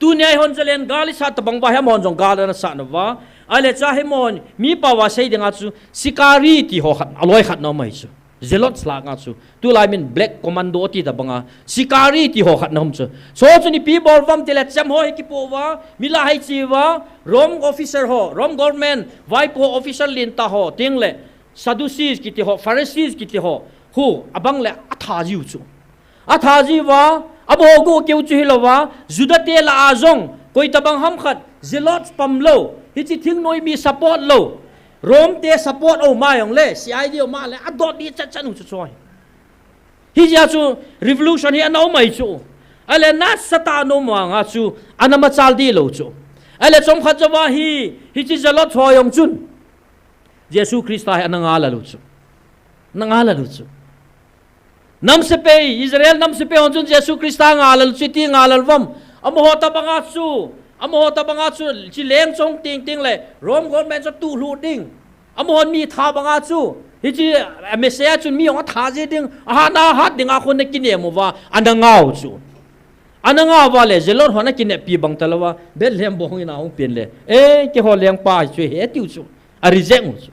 Tunia hi hon zalen gal i sat tabang uva hi amahon jong gal ana sat nauva. Ahile cha hi amahon mi pao a sei dinga chu Sikari ti ho khat, aloi khat na um ahi chu. Zealots lah a chu. Tulai min Black Commando ti tabanga. Sikari ti ho khat na um chu. Chu chu ipi bol uvam tile chem ho hi kipo uva, mi la hai chi uva, Rome officer ho, Rome government, vaipo officer lentah ho, tengle, Sadducees kiti ho, Pharisees kiti ho, hu, abang le atha jiu chu. Atha jiuva, aboh go keu chu hilouva, Juda te lah a jong, koi tabang ham khat, Zealots pam lou, hichi thingnoi mi support lou, Rome te support o ma jong le, C I D o ma le, adot di chat chat u chu choi. Hijeh a chu revolution hi ana um ahi chu. Ahile nasatah a um vanga chu ana machal di lou chu. Ahile chomkhat jouva hi, hichi Zealot ho jong chun Jesu Christa hi ana ngal lou chu. Ana ngal lou chu. Nam sepai, Israel nam sepai hon chun Jesu Christa ngal chu ti ngal uvam. Amaho tabanga chu, amaho tabanga chu chi leng chong ting ting le Rome government chu tuhlut ding. Amahon mi tha banga chu, hichi, a, Messiah chun mi jong atha ji ding, ahat na hat dinga khun ana kinem uva, ana ngau chu. Ana ngau uva le, Zealot hon ana kineppi bang talouva, Bethlehem bong in ahung pen le. E, keiho lengpa hi chu he tiu chu. A reject u chu.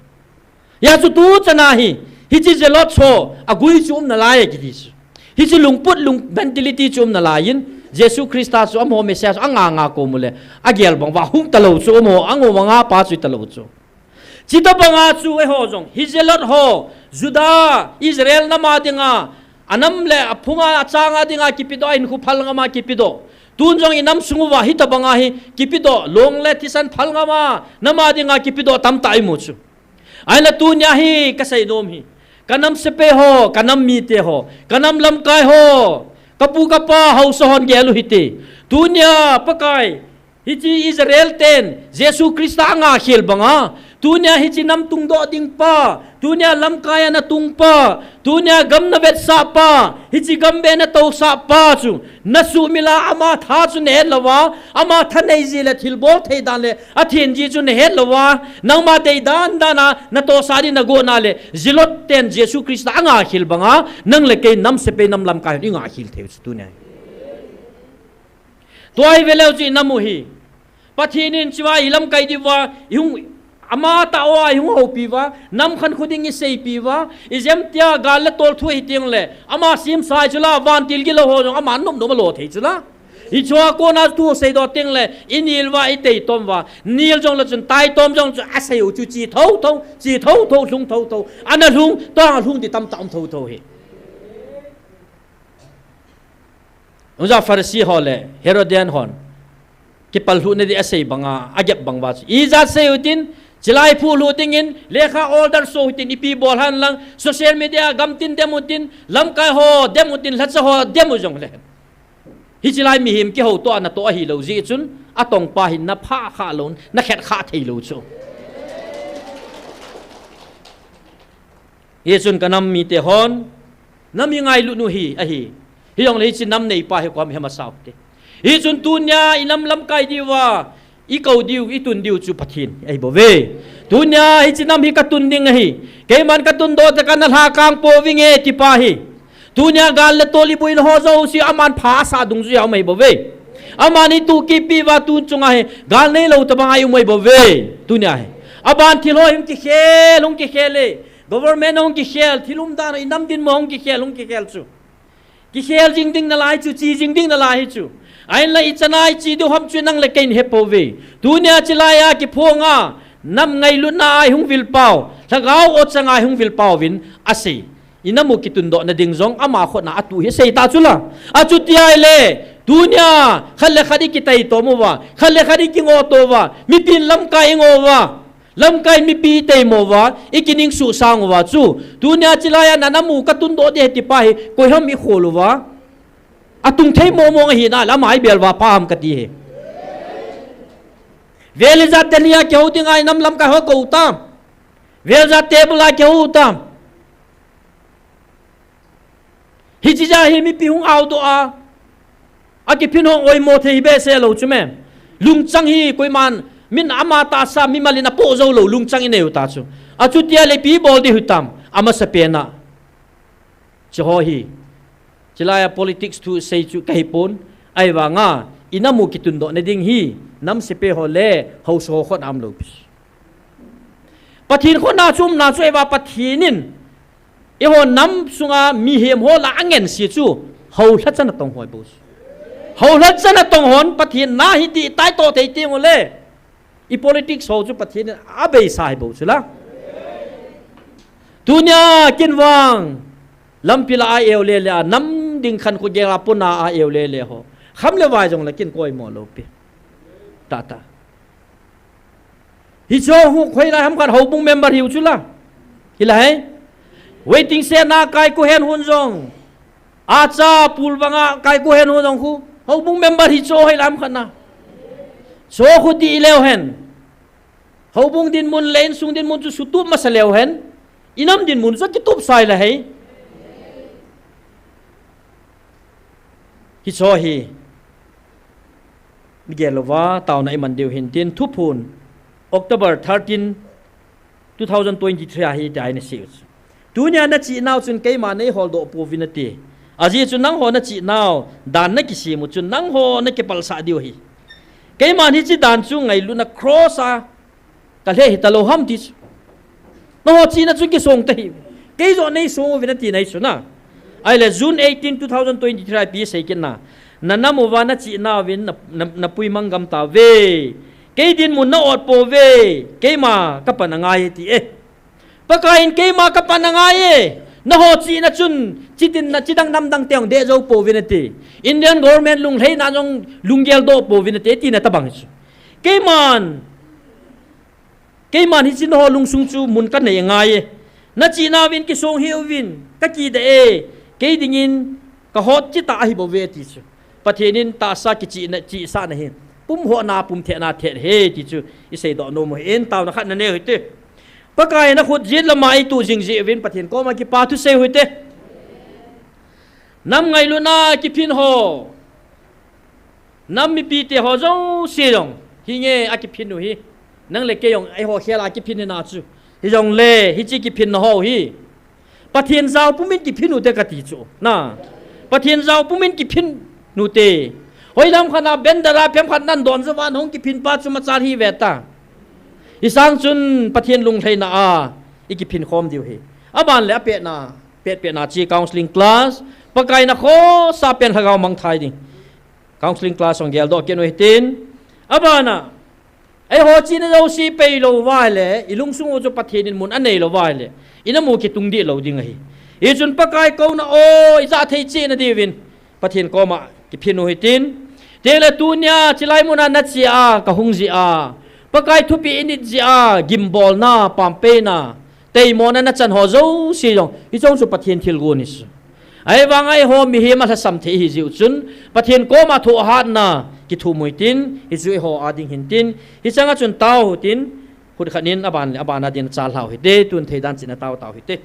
Hia chu tuchan a hi, hichi Zealot ho, agui chu um nalai kiti chu. Hichi lungput lung mentality chu um nalai in, Jesu Christa chu amaho Messiah chu anga nga kom u le, agel bang uva hung talou chu, amaho, angoma nga pa chu talou chu. Chita banga chu eiho jong, hi Zealot ho, Juda, Israel nam a dinga, anam le aphunga achanga dinga kipedoh, ahinkho phal ngama kipedoh. Tun jong inam sung uva hitabanga hi kipedoh, long le thisan phal ngama, nam a dinga kipedoh tamtah imu chu. Ahinla tunia hi kasei nom hi. Kanam sepai ho, kanam mite ho, kanam lamkai ho, kapu kapa, haosa hon gel u hite. Tunia Pakai, hichi Israel ten Jesu Christa anga khel banga, tunia hichi nam tungdoh ding pa, tunia lamkai ana tung pa, tunia gam na vetsah pa, hichi gam be na tousah pa chu, na sumil a ama tha chu na het louva, ama thanei ji le thilbol thei dan le athen ji chu na het louva, nangma dei dan dan a na tohsa di na gona le, Zealot ten Jesu Christa anga khel banga, nang le kei nam sepai nam lamkai hon inga khel thei u chu tunia. Tua hi veleu chu inam u hi. Pathen in chua ilamkai diuva, ihung Ama tah a ihung houpi uva, nam khankho ding iseipi uva, ijemtia gal le tol thu ahi teng le, ama simsai chula, vantil gilou ho jong, ama nom nom alo thei chula. Hichea kona thu seidoh teng le, inil uva, iteitom uva, nil jong le chun, taitom jong chu, asei u chu, chi thotho, chi thotho, lhung thotho, ana lhung, tang lhung di tamtah um thotho hi. Uja Pharisee ho le Herodian hon kipal lhuhna di asei banga, agep bang uva chu. Ijat sei utin, chilai phu lhu dingin, lekha order so utin, ipi bol hen lang, social media gamtin dem utin, lamkai ho dem utin, lhacha ho dem u jong le. Hichilai mihem kihoutoh a natoh ahilou jeh chun, atongpa hin napha kha lou, nakhet kha thei lou chu. Hichun ka nam mite hon, nam hi ngailut u hi, ahi. Hijongle hiche nam neipa hi koiham ham asao te. Hichun tunia inam lamkai diuva, ikou diu, itun diu chu Pathen, ahi bouve. Tunia hiche nam hi katun ding ahi. Keiman katundoh tah kana lhakang pouvinge tipa hi. Tunia gal le tol iboina ho jouse aman pha asah dungjuiya um ahi bouve. Aman ituh kipi uva tun chunga hi, gal neilou tobanga i um ahi bouve. Tunia hi. Aban thil ho hung kikhel, hung kikhel e. Government hung kikhel, thil umdan, inam dinmun hung kikhel, hung kikhel chu. Kikhel jing ding nalai chu, che jing ding nalai hi chu. Ahinla ichan a iche diu ham chu nang le kei ihet pouve. Tunia chilai a kiphonga, nam ngailutna a ihung vilpau, lhagao ochang a ihung vilpau vin asei. Inam u kitundohna ding jong ama khutna a atuh hi asei ta chula. Achuti ahile, tunia khat le khat ikitaitom uva, khat le khat ikingohto uva, mipin lamkai ingo uva, lamkai mipi iteimo uva, ikining suhsang uva chu. Tunia chilai a nanam u katundoh ding ahi tipa hi, koiham ikhol uva. Atung thei mong mong ahi nale, ama ibel uva pha ham kati hi. Vel ijat Delhi a kihou dinga inam lamkai ho kou tam. Vel ijat table a kihou tam. Hiche jeh a hi mipi hung aodoh a, akiphin hong oimo thei behseh lou chu me. Lungchang hi koiman, min ama tahsa mimal in apoh jou lou lungchang inei u ta chu. Achuti ahile ipi bol ding hitam, amasapen a. Hiche ho hi. Chilai a politics thu sei chu kahipon, ahivanga, inam u kitundohna ding hi, nam sepai ho le, haosa ho khut a um lou pi. Pathen khutna chu umna chu ahiva Pathen in, eiho nam sunga mihem ho lah a angense chu, hou lhacha natong ho ahi bou chu. Hou lhacha natong hon Pathen na ahi ti itaito thei teng ule, i politics ho chu Pathen in abeisa ahi bou chu la. Tunia kin vang, lampi lah a i-eu lele a, nam ding khankho gel a pona a i-eu lele ho. Kham le vai jong le kin koimo lou pi. Tata. Hiche ho khu hoilai ham khat houbung member hiu chu la. Hilai. Waiting shed na kaiku hen hun jong. Acha pul banga kaiku hen hun jong khu. Houbung member hiche ho hoilai ham khat na. Hiche ho khu ti leu hen. Houbung dinmun le insung dinmun chu sutup masa leu hen. Inam dinmun chu kitup sai la hei. Hiche ho hi. Igel louva, taona iman diu hin tin Thuphon, October thirteen, two thousand twenty-three a hi tia ina sei u chu. Tunia nachehnau chun keima neiholdoh pouvin ati. Ajeh chu nangho nachehnau, dan nakisem u chun nangho nakipalsah diu ahi. Keiman hiche dan chu ngailutna cross a, Kalheh hita lou ham ti chu. Nangho chihna chu kisong tahih. Kei joh neisong uvin ati nahi chu na. Ahile June eighteen, two thousand twenty-three a ipi asei kit na. Nanam uva nachehnau vin na, na, napui mang gam tauve. Kei dinmun na-ot pouve. Keima kapan angai e ti e. Pakaiyin keima kapan angai e. Nangho chihna chun, chitin na chidang namdang teng deh jou pouvin ati. Indian government lunglhaina jong lunggel doh pouvin ati, tina tabang chu. Keiman, keiman hiche nangho lungsung chu mun kanei angai e. Nachehnau vin kisong hih uvin, kakideh e. Kei dingin kahot chita ahi bouve ti chu. Pathen in tahsa kichihna, chihsahna hi pumhohna, pumthehna thet ahi ti chu iseidoh nom u ahin, taona khat nanei u hite. Pakai in akhut jet lama eituh jing jeh uvin Pathen koma kipa thu sei u hite. Nam ngailutna kiphin ho. Nam mipite ho jouse jong hinge akiphin u hi. Nang le kei jong eiho khel a kiphin hina chu. Hijongle, hiche kiphinna ho hi. Pathen jao pumin kiphin u hite kati chu. Na. Pathen jao pumin kiphin u hite. Hoilam khat na bandera phem khat nan don jou vin hung kiphin pa chu machal hi ve ta. Hisang chun Pathen lunglhaina a i kiphin khom diu hi. Aban le apetna, petpetna chi counseling class, Pakai na khosa pen lhagao mangthai ding. Counseling class hong geldoh kit u hitin. Abana, eiho chihna jouse pei lou uva ahile, i lungsung u chu Pathen in mun anei lou uva ahile, i namu kitung dih lou ding ahi. Hichun Pakai kouna o, i jah thei cheh na diuvin Pathen koma kiphin u hitin. Tengle tunia chilai muna na che a, ka hung jeh a, Pakai thupi i nit jeh a, gimbolna, pampeina, teimona na chan ho jouse jong, hiche jong chu Pathen thilgon ahi chu. Ahivanga eiho mihem alhasam thei ihi jeh u chun, Pathen koma thohhatna kithum u hitin, hichu eiho a ding hintin, hichanga chun tao u hitin, khut khat in aban le aban a din achal lhau hite, tun thei dan cheh na tao tao hite.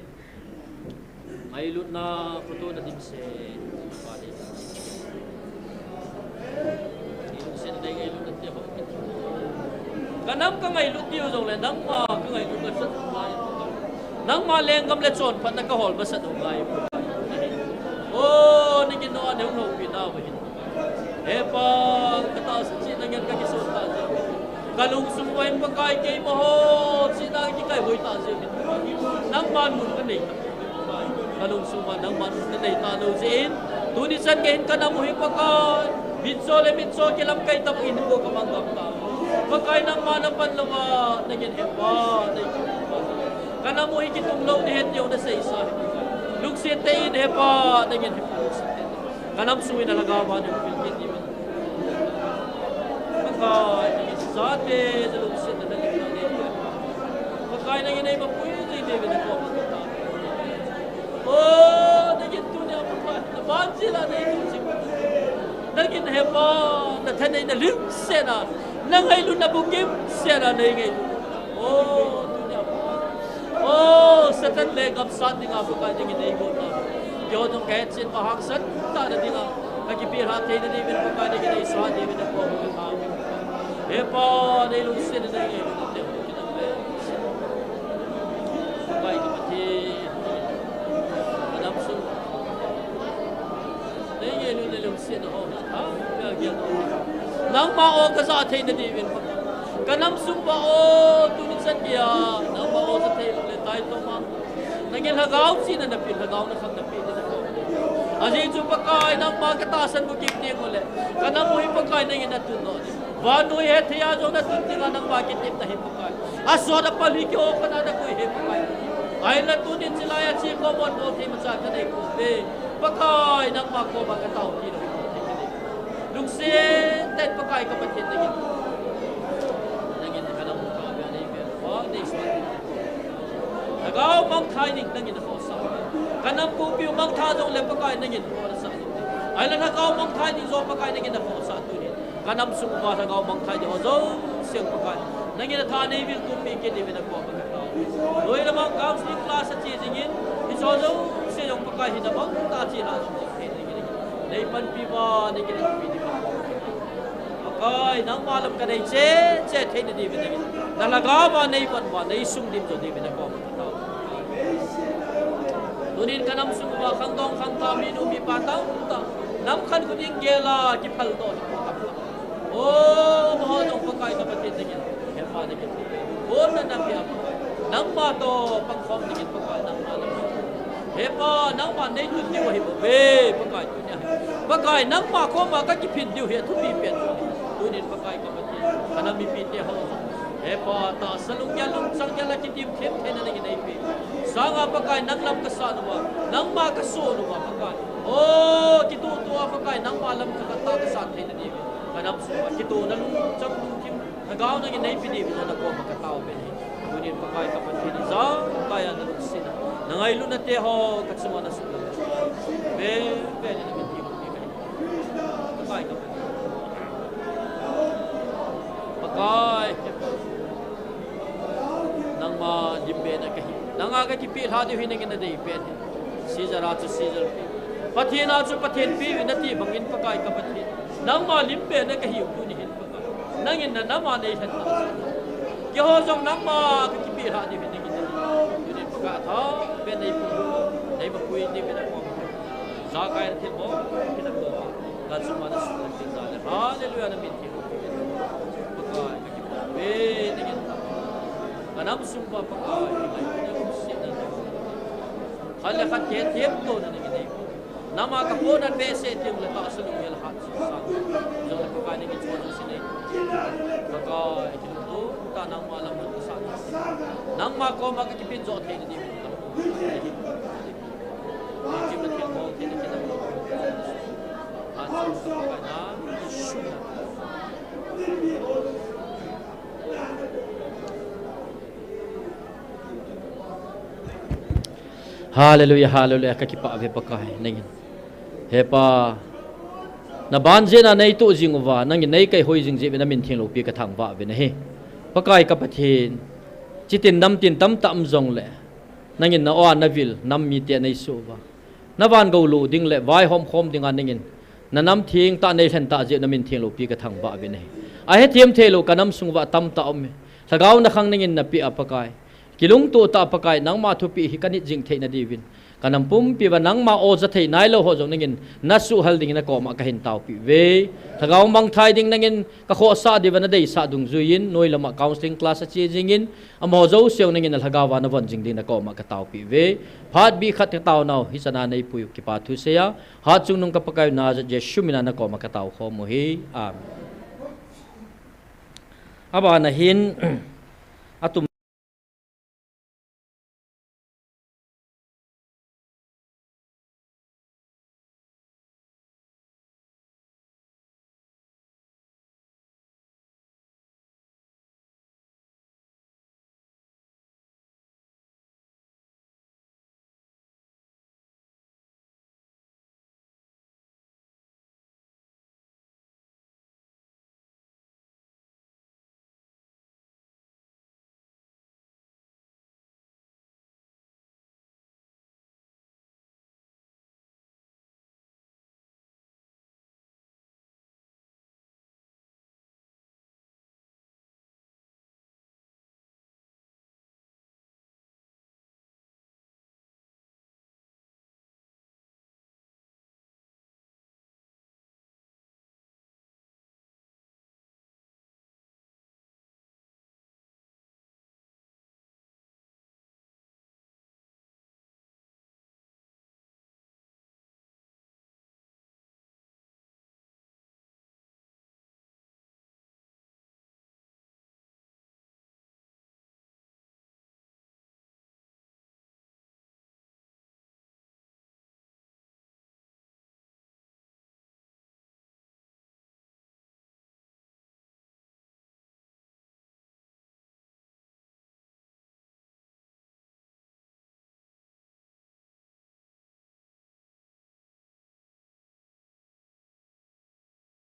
Ngailutna, photo na dimset. Ka nam ka ngailut diu jongle, nangma ka ngailut masat u ngai. Nangma lenggam le chonphatna ka hol masat u ngai. O, nangin nangma nehung loupi nau ahin. He Pa, ka tahsa chihna ngen ka kisot tah jeh u. Ka lungsung uva hin Pakai keima ho chihna kikai hoi tah jeh u. Nangman mun ka nei tah. Ka lungsung uva nangman mun ka nei talou jeh in, tuni chan gei hin ka nam u hi Pakai, mitcho le mitcho kilamkai tah in ko ka mang gam ta. Pakai nangma na pan louva, nangin He Pa, nangin He Pa. Ka nam u hi kitung lou ding ahi tia na seisa hi. Lungset tah in He Pa, nangin He Pa, lungset tah in. Ka nam sung in na lhagao va nahung pil kit diuvin. Pakai, nangin chate, na lungsetna na limna nei. Pakai, nangin eima pui jing diuvin na koma ka tao. O, nangin tunia Pakai, na vantil a nei tu jing. Nangin He Pa, na thaneina limsetna, na ngailutna bukim setna nei ngailu. O, tunia Pakai. O, Satan lenggam sat dinga Pakai nangin eigot na. Keiho jong ka hetchen ma hangsan tah na dinga, ka kipelha theina diuvin Pakai nangin eisah diuvin na koma ka tao. He Pa, nei lungsetna nei ngailu na teu kinam ve. Pakai ka Pathen. Ka nam sung. Nei ngailu nei lungsetna ho na tha, ka gel na. Nangma o ka jah theina diuvin Pakai. Ka nam sung uva o, tuni chan geiya, nangma o jah thei le tai toma. Nangin lhagao chihna na peh, lhagao na khang na peh na ko. Ajeh chu Pakai nangma ka tahsan bukim ding u le, ka nam u hi Pakai nangin na tun doh ding. Vannoi hethei a jong na tun dinga nangma kitepna hi Pakai. Asot apal hi keiho khut a na koi hi Pakai. Ahinla tunin chilai a che ko bon bol thei macha ka nei pouve. Pakai nangma koma ka tao ti lou. Lungset tah in Pakai ka Pathen nangin. Nangin ka nam u ka ve nei ve. Wa nei swa. Lhagao mangthai ding nangin na khosa. Ka nam pumpi u mangthah jongle Pakai nangin na khosa. Ahinla lhagao mangthai ding jong Pakai nangin na khosa tunin. Ka nam sung uva lhagao mangthai ding ho jouse Pakai. Nangin na tha nei vil tupi kit diuvin na koma ka tao. Loi le mang counseling class a che jingin, hiche ho jouse jong Pakai hin na mangthah a che lha jing thei dingin. Nei panpi uva, nei kilungpi diuvin. Pakai, nangma lam ka nei cheh cheh theina diuvin nangin. Na lhagao va nei van uva, nei sung dim jo diuvin na koma ka tao. Tunin ka nam sung uva khangdong khangthah minu mipa tamtah. Nam khat khut in gel a kiphal doh hi tamtah. O, amaho jong Pakai ka Pathen nangin. He Pa nangin. Bon na nam hi a Pakai. Nangma toh pangkhom dingin Pakai nangma lam. He Pa, nangma nei tun diu ahi bou ve, Pakai tunia. Pakai, nangma koma ka kiphin diu hi athupi pen. Tunin Pakai ka Pathen, ka nam mipite ho. He Pa, tahsa lunggel lungchang gel a kitim them theina nangin nei pe. Sanga Pakai, nang lam ka san uva, nangma ka son uva, Pakai. O, kituhtuh a Pakai, nangma lam ka kata ka san theina diuvin. Ka nam sung uva, kituhna lungchang lungthim. Lhagao nangin nei pe diuvin na koma ka tao pen ahi. Tunin Pakai ka Pathen, ijat kaiya na lungsetna, na ngailutna te ho ka chunga na sulang. Ve, ve ni na min ti mo ni ka hi. Pakai ka Pathen. Pakai. Nangma lim be na ka hi. Nanga ka kipelha diu hi nangin na dei pen ahi. Caesar a chu Caesar pe. Pathen a chu Pathen pe uvin na ti bangin Pakai ka Pathen. Nangma lim be na ka hiu tuni hin. Nangin na nam a nei lhen ta. Keiho jong nangma ka kipelha diu hi nangin na nei. Tunin Pakai tha, pen nei pu, nei ma pui diu hi na kom. Jakai na thil mo, hi na kom. Ka chunga na sulang ding jal e. Hallelujah, na min thil. Pakai ka kipelha. Ve, nangin. Nam sung uva Pakai, khat le khat kithemtona nangin nei. Nam a kapohnat behseh teng le tahsa lunggel hat sang. Jong le Pakai nangin chonse nei. Pakai, kilungtona nangma lam kasah. Nangma koma kakipin jo thei nadiuvin. Hallelujah, hallelujah, kakipah uve Pakai, nangin. He Pa, naban jeh a neitoh jing uva, nangin neikaihoi jing jeh uva namin theng loupi kathangvah uve nahi. Pakai ka Pathen, chitin namtin tamtah um jongle, nangin na-o navil, nam mite neisoh uva. Navan gou lou ding le vaihom khom dinga nangin, nanam thengtah neilhen tah jeh uva namin theng loupi kathangvah uve nahi. Ahethem theilou kanam sung uva tamtah aume. Lhagao nakhang nangin napeh a Pakai. Kilungto tah Pakai, nangma thupeh hi kanit jing theina diuvin. Kanam pumpi uva nangma o ja thei nailou ho jong nangin, nasuhhal dingin nakoma kahin taopi uve. Lhagao mangthai ding nangin, kakhohsah diuva nadeisah dungjuiyin, noi lama counseling class ache jingin, amaho jouse nangin alhagao uva navon jing ding nakoma kataopi uve. Phat bih khat kataonau, hichana neipui u kipa thusei a, hatchungnung ka Pakai u Nazareth Jesu mina nakoma kataokhom u ahi. Amen. Abana hin, atum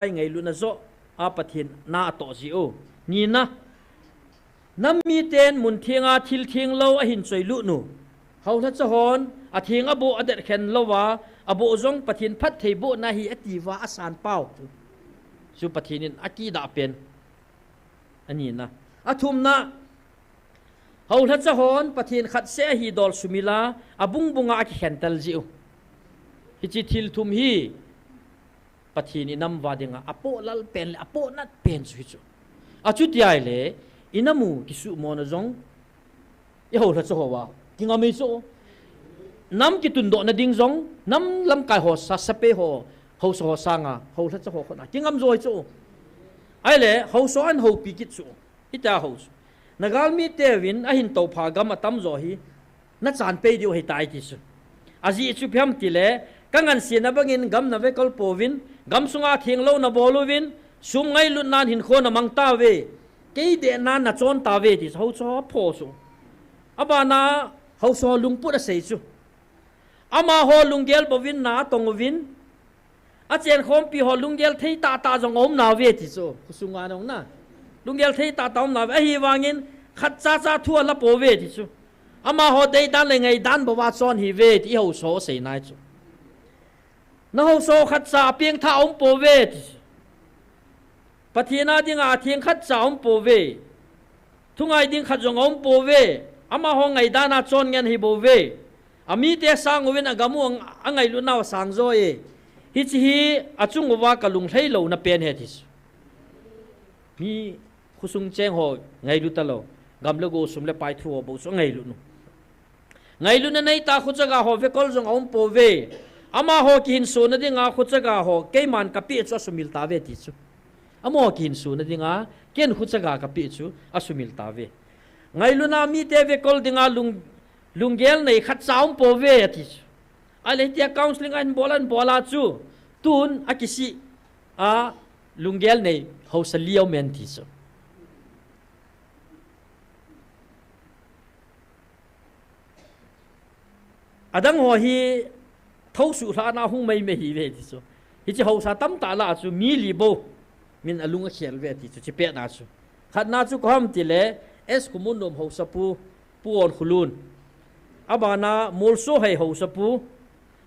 Ai ngailutna joh a Pathen na atoh jiu. Nina. Nam miten mun thenga thil thenglou ahin choilut nu. Houlhacha hon, atheng aboh adetkhen louva, aboh jong Pathen phatthei bohna ahi atiuva asanpau. Chu Pathen in akidah pen. Anina. Athumna. Houlhacha hon, Pathen khatseh ahi dol sumila, abungbunga akikhentel jiu. Hiche thil thum hi, Pathen inam uva dinga, apohlal pen le, apohnat pen chu hichu. Achuti ahile, inam u kisuhmona jong, ihoulhacha hoa, kingam e chu. Nam kitundohna ding jong, nam lamkai ho sa, sapei ho, haosa ho sanga, houlhacha ho khona, kingam joi chu. Ahile, haosa in houpi kit chu. Hitia haosa. Nagalmi teuvin ahin toupha gam atamjo hi nachan pei diu ahitai ti chu. Ajeh chu ipi ham tile, kangansena bangin gam nave kol pouvin, gamsunga thenglou nabol uvin, sum ngailutnan hinkho namang tauve, kei dehnan nachon tauve ti chu haosa apho chu. Abana haosa lungput asei chu. Amaho lunggel bouvin na atong uvin, achenkhompi ho lunggel thei tahtah jong aum nauve ti chu. Khosunga nong na. Lunggel thei tahtah aum nauve. Ahivangin khatcha cha thu ala pouve ti chu. Amaho deidan le ngaidan bouva chon ahiuve ti ihaosa asei nai chu. Nahaosa khatcha apengthah aum pouve ti chu. Pathen a dinga atheng khatcha aum pouve. Thungai ding khat jong aum pouve. Amaho ngaidana chon ngen ahibouve. Amite sang uvin agam u ang-, angailutnau asang joi e. Hiche hi achung uva kalung lhailouna pen ahi ti chu. Mi khosung cheng ho ngailu talou. Gam le go sum le pai thu ho bou chu angailut u. Ngailutna neita khuchaga ho vekol jong aum pouve. Amaho kihinsona dinga khuchaga ho keiman kapeh chu asumil tauve ti chu. Amaho kihinsona dinga ken khuchaga kapeh chu asumil tauve. Ngailutna mite vekol dinga lung, lunggel nei khatcha aum pouve ati chu. Ahile hitia counseling ahin bol ahin bol a chu, tun akisih a lunggel nei haosa li aume ati chu. Adang ho hi thousuh lhahna hung maimai ahiuve ti chu. Hiche haosa tamtah lah a chu mi li bou min alung akhel uve ti chu, hiche pet na chu. Khatna chu koi ham tile, S Khomunnom haosapu, Pu Onkholun. Abana Molsohei haosapu.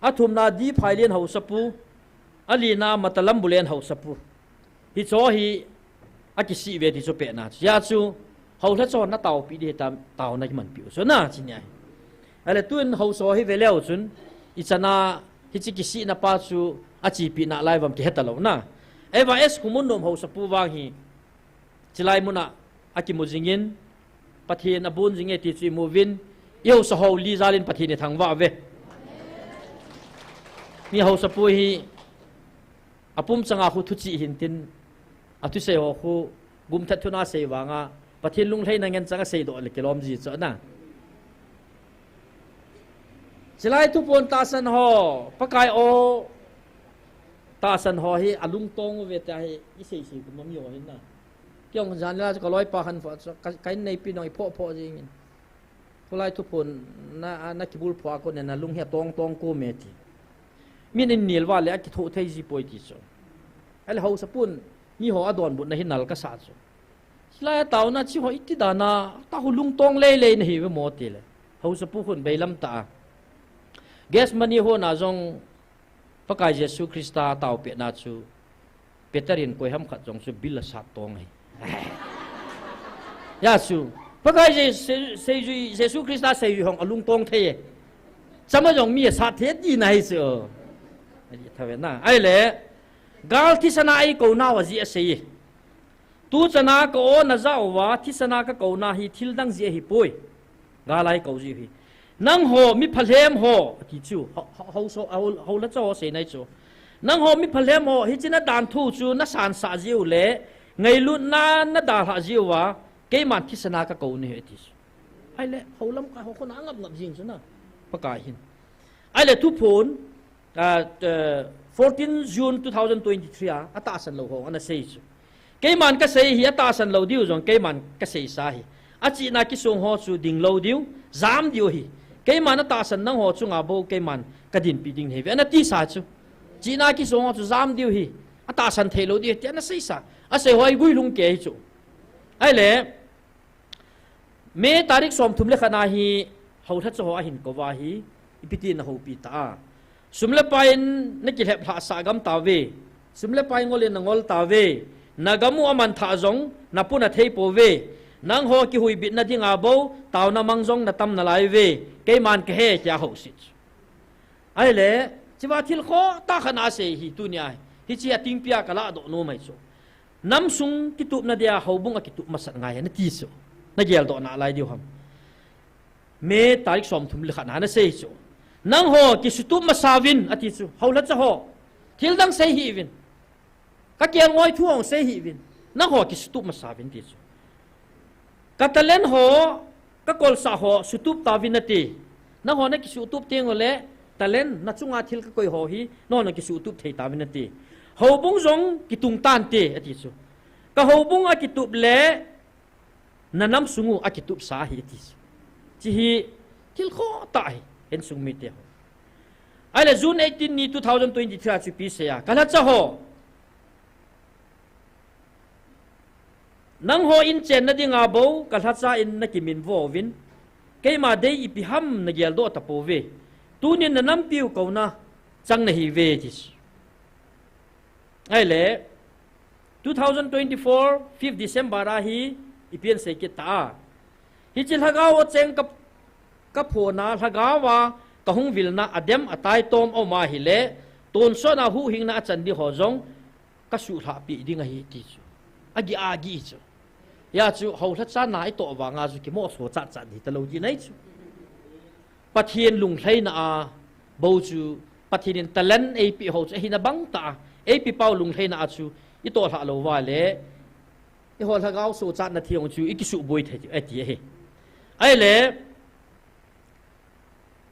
Athumna D Phailian haosapu. Alina Mata Lambulen haosapu. Hicheho hi akisih uve ti chu pet na chu. Hijeh chun, haosa chu nataopi ding ahitai, taona kimanpi u chu na, hiche nia hi. Ahile tun haosa hi veleu chun, ichan a hiche kisihna pa chu achepi nalai uvam kihe talou na. Ahivang S Khomunnom haosapu vang hi, chulai mun a akimu jingin, Pathen abon jinge ti chu imu uvin, ihaosa ho li jal in Pathen ithangvah uve. Mi haosapu hi, apum changa khu thuchih hintin, athusei ho khu gumthat thuna asei vanga, Pathen lunglhaina ngen chang aseidoh le kilom ji chu na. Chulai thuphon tahsan ho, Pakai o, tahsan ho hi alungtong uve tia hi, isei sei kum a mi ho hin na. Kei jong jan le la chu kaloipa khanvah chu, ka, ka in neipi nong iphoh phoh jingin. Khulai thuphon na, na kibulphu a kon in nalung hi atong tong kome ti. Min in nilvah le akithoh thei ji poi ti chu. Ahile haosapun, miho adonbutna hi nal kasah chu. Hilai a taona chu ho iti dan a, tahu lungtong lei lei nahiuve mo tile. Haosapu khun beilam tah a. Gethsemane hon a jong Pakai Jesu Christa taopehna chu Peter in koiham khat jong chu bil asat tong ahi. Hijeh chun, Pakai Je-, Se-, seijui, Jesu Christa seijui hon alungtong thei e. Chama jong mi asat thei tina ahi chu. Ahi thave na. Ahile, gal thisana eikouna u ajeh asei e. Tuchan a ka o najah uva, thisana kakouna hi thil dang jeh ahipoi. Gal a eikou jiu hi. Nangho mi phalhem ho, ati chu, ho, ho, ho, so, ho, ho la chu ho seina ahi chu. Nangho mi phalhem ho, hiche na danthu chu nasansah jiu le, ngailutna nadalhah jiu va, keiman thisana kakou nahi ati chu. Ahile, ho lamkai ho khun angap ngap jing chu na, Pakai hin. Ahile thuphon, ah, eh, fourteen June two thousand twenty-three a, atahsan lou ho, ana sei chu. Keiman kasei hi atahsan lou diu jong, keiman kaseisa hi. Achihna kisong ho chu ding lou diu, jam diu ahi. Keiman atahsan nangho chunga bou, keiman kadinpi ding nahiuve. Ana tisa chu. Chihna kisong ho chu jam diu ahi. Atahsan thei lou diu ahi, ti ana seisa. Asei ho hi guilhung kei ahi chu. Ahile, May tarik somthum le khat na hi, haolha chu ho ahin kou va hi, ipi ti nahoupi ta a. Sum le pai in nakilhep lhahsah gam tauve. Sum le pai ngol in nangol tauve. Nagam u amanthah jong, napuna thei pouve. Nangho kihuibitna dinga bou, taona mang jong natam nalai uve. Keiman kahe, tia houset. Ahile, hichea thil khoh tah khat ana sei hi tunia hi. Hiche a tingpia kaladoh nom ahi chu. Namsung kitupna dia houbung akitup masat ngai, ana ti chu. Nageldoh nalai diu ham. May tarik somthum le khat na, ana sei chu. Nangho kisutup masa uvin, ati chu. Haolha chu ho. Thil dang sei hih uvin. Kakelngoi thu hung sei hih uvin. Nangho kisutup masa uvin ti chu. Ka talent ho, kakolsah ho, sutup tauvin ati. Nangho nakisutup teng ule, talent, nachunga thil kakoi ho hi, nangho nakisutup thei tauvin ati. Houbung jong kitung tante, ati chu. Ka houbung akitup le, nanamsung u akitupsa ahi, ati chu. Hiche hi, thil khoh tah ahi, insung mite ho. Ahile June eighteen ni two thousand twenty-three a chu ipi asei a. Ka lhacha ho. Nangho in chenna dinga bou, ka lhacha in nakiminvo uvin. Keima dei ipi ham nageldoh tapouve. Tunin nanampiu kouna chang nahiuve, ati chu. Ahile, two thousand twenty-four, fifth December a hi, ipi asei kit ta a. Hiche lhagao a cheng ka, kaphona lhagao a kahung vilna adem ataitom aum ahile, tonsot a huhhingna achan ding ho jong kasuhlhahpi ding ahi ti chu. Agih agih chu. Hijeh chun houlhacha na itoh vanga chu kimoh sochat chat ding talou ding ahi chu. Pathen lunglhaina a bou chu, Pathen in talent eipeh ho chu ahina bang tah a, eipeh pau lunglhaina a chu itoh lhah lou uva le, eiho lhagao sochatna theng chu ikisuhboi thei ati ahi. Ahile,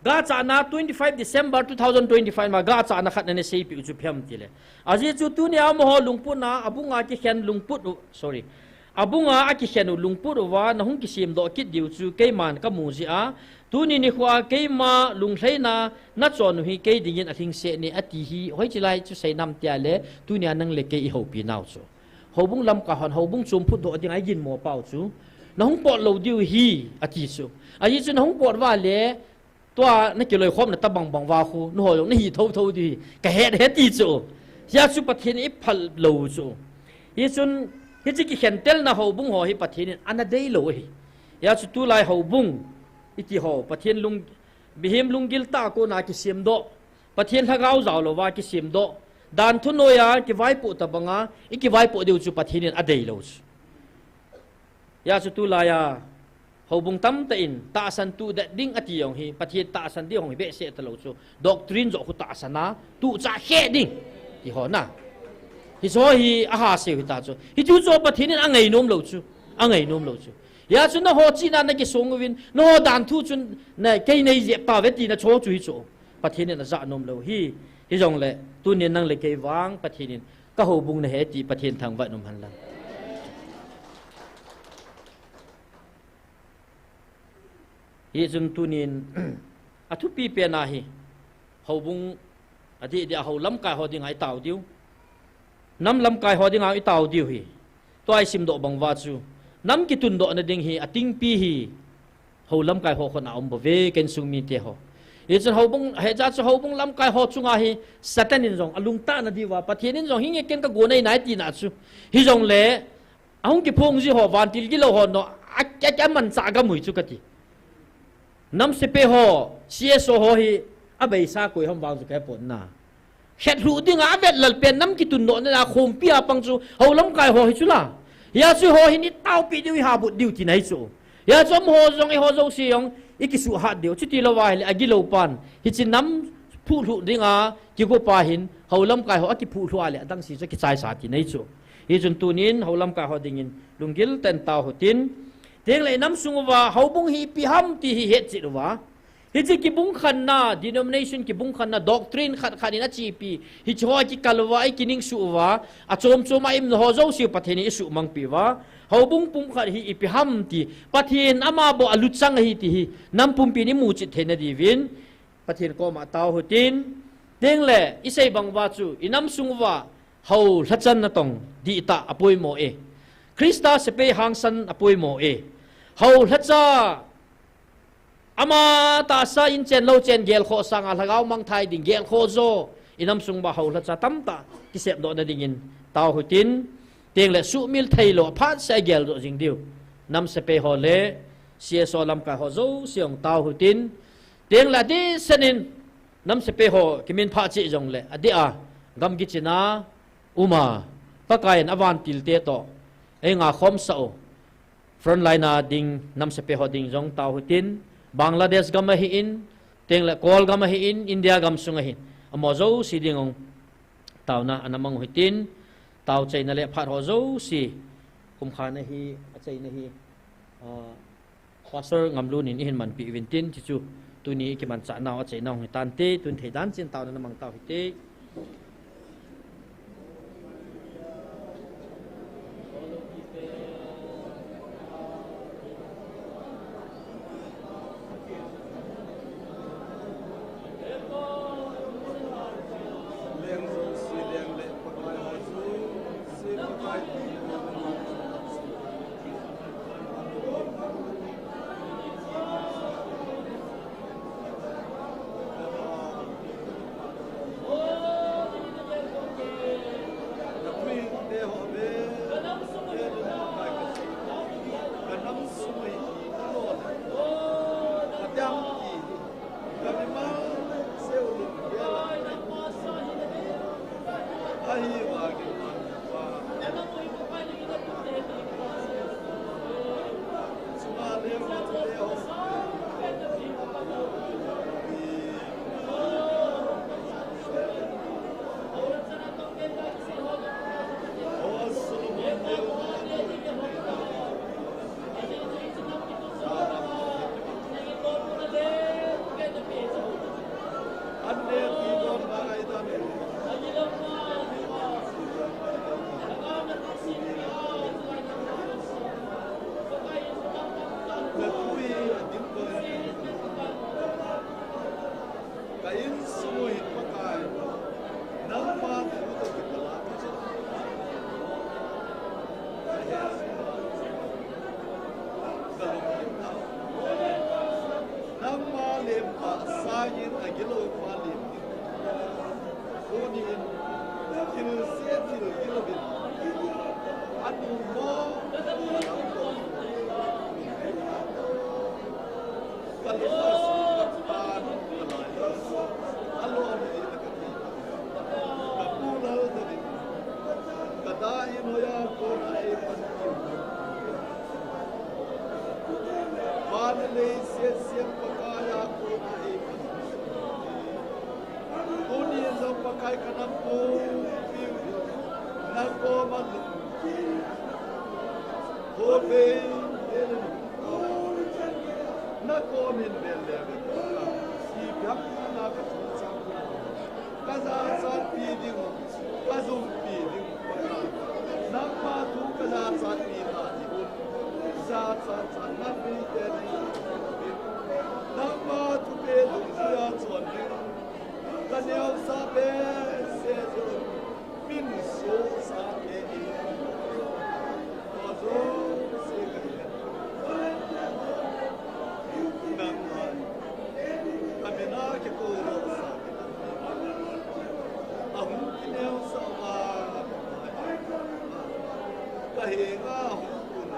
gachana twenty-five December two thousand twenty-five ma gachana khat nana seipeh u chu ipi ham tile, ajeh chu tunia amaho lungput a, abunga kikhen lungput u, sorry, abunga akikhen u lungput uva nahung kisemdoh kit diu chu keiman kamu jeh a, tuni nikhoa keima lunglhaina nachon u hi kei dingin alhingset e ati hi, hoiche lai chu seinam tile, tunia nang le kei ihoupi nau chu. Houbung lamkai hon, houbung chom phutdoh dinga iginmo pau chu, nahung pot lou diu hi, ati chu. Ajeh chu nahung pot uva le, tua nakiloikhomna tabang bang uva khu, nangho jong nahi thotho diu hi, kahet e ti chu. Hijeh chun Pathen in eiphal lou chu. Hichun, hiche kikhentelna houbung ho hi Pathen in ana deilou ahi. Hijeh chun tulai houbung iti ho, Pathen lung, mihem lunggil tah a kona kisemdoh, Pathen lhagao jao louva kisemdoh, danthu noiya kivaipoh tabanga ikivaipoh diu chu Pathen in adeilou chu. Hijeh chun tulaiya houbung tamtah in tahsan tuh det ding ati jong hi, Pathen tahsan ding jong hi behseh talou chu. Doctrine joh khu tahsan a, tuh chah khe ding, ti ho na. Hiche ho hi ahaseu hita chu. Hichu chu Pathen in angainom lou chu. Angainom lou chu. Hijeh chun nangho chihna nakisong uvin, nangho danthu chun, na, kei neijep tauve tina chu chu hi chu. Pathen in ajah nom lou hi. Hijongle, tunin nang le kei vang, Pathen in kahoubung nahe ti Pathen thangvah in um hen lang. Hichun tunin, athupi pen ahi, houbung, adeh deh a hou lamkai ho dinga itao diu. Nam lamkai ho dinga itao diu hi. Tua isimdoh bang uva chu, nam kitundohna ding hi, atingpi hi, hou lamkai ho khut a um bouve, ka insung mite ho. Hichun houbung, hijeh chun houbung lamkai ho chunga hi, Satan in jong alungtah nadiuva, Pathen in jong hinge ken kago nai nai tina chu. Hijongle, ahung kiphong ji ho, vantil gilou ho, no, a, a, amanchah gam u hi chu kati. Nam sepai ho, C S O ho hi, abeisa koi ham vang chu kahepon na. Khetlhuh dinga avetlal pen nam kitundohna a khompi a pang chu hou lamkai ho hi chu la. Hijeh chun ho hin itaopi diu, ihabut diu tina hi chu. Hijeh chun amaho jong eiho jouse jong ikisuhat diu. Chuti louva ahile agilou pan, hiche nam phuhlhuh dinga kigopa hin hou lamkai ho akiphuhlhuh a le adangse chu akichaisa tina hi chu. Hichun tunin hou lamkai ho dingin lunggil tah in tao hitin. Tengle inam sung uva houbung hi ipi ham ti hi hetchet uva, hiche kibungkhenna, denomination kibungkhenna, doctrine khat khat in achepi, hiche ho akikal uva, ikiningsuh uva, achom chom a iumna ho jouse Pathen in isuhmangpi uva, houbung pumkhat hi ipi ham ti, Pathen ama bou aluchang ahi ti hi nam pumpin imuchet theina diuvin Pathen koma tao hitin. Tengle isei bang uva chu inam sung uva houlhacha natong dihtah apoimo e. Christa sepai hangsan apoimo e. Houlhacha ama tahsa in chen lou chen gelkhoh sanga lhagao mangthai ding gelkhoh jo, inam sung uva houlhacha tamtah kisepdohna dingin tao hitin. Tengle suhmil theilou, aphatseh a geldoh jing diu nam sepai ho le C S O lamkai ho jouse jong tao hitin. Tengle adehset in nam sepai ho kiminphah cheh jongle adeh a gamgi china uma, Pakai in avantilte toh eingakhomsah u frontline a ding nam sepai ho ding jong tao hitin, Bangladesh gam ahin, tengle Kol gam ahin, India gamsung ahin, amaho jouse ding jong taona ana mang u hitin, tao chaina le phat ho jouse, kumkha na hi, achaina hi, ah, Pastor Ngamlun in eihin manpi uvin tin, chuchu tuni ikimanchah nau achaina hung hitante, tun theidan chin taona namang tau hite. Ahin agilou pa lim in. Tunin thil se thil gil uvin. Anu mo. Kalung a sung a pan kalai. Alo ni na kati. Kapu lal David. Kadahin hoiya kona eipan. Van le lei siet siet Pakaiya kona eipan. Tunin jong Pakai kanam pumpi nakoma lungpi. Hopei, nakomin vel le vel. Ipi ham na kachung chang. Kajachatpi ding, kajumpi ding. Nangma thu kajachatpi ta ding. Jachat chan napi te ding. Nangma thupen dungjuiya chon ding. Kaneosah behseh jong. Min sohsah kei. Ajo se kei. Nangma. Amin a kikoudoh sah. Ahung kineosah uva. Kahenga hung kun.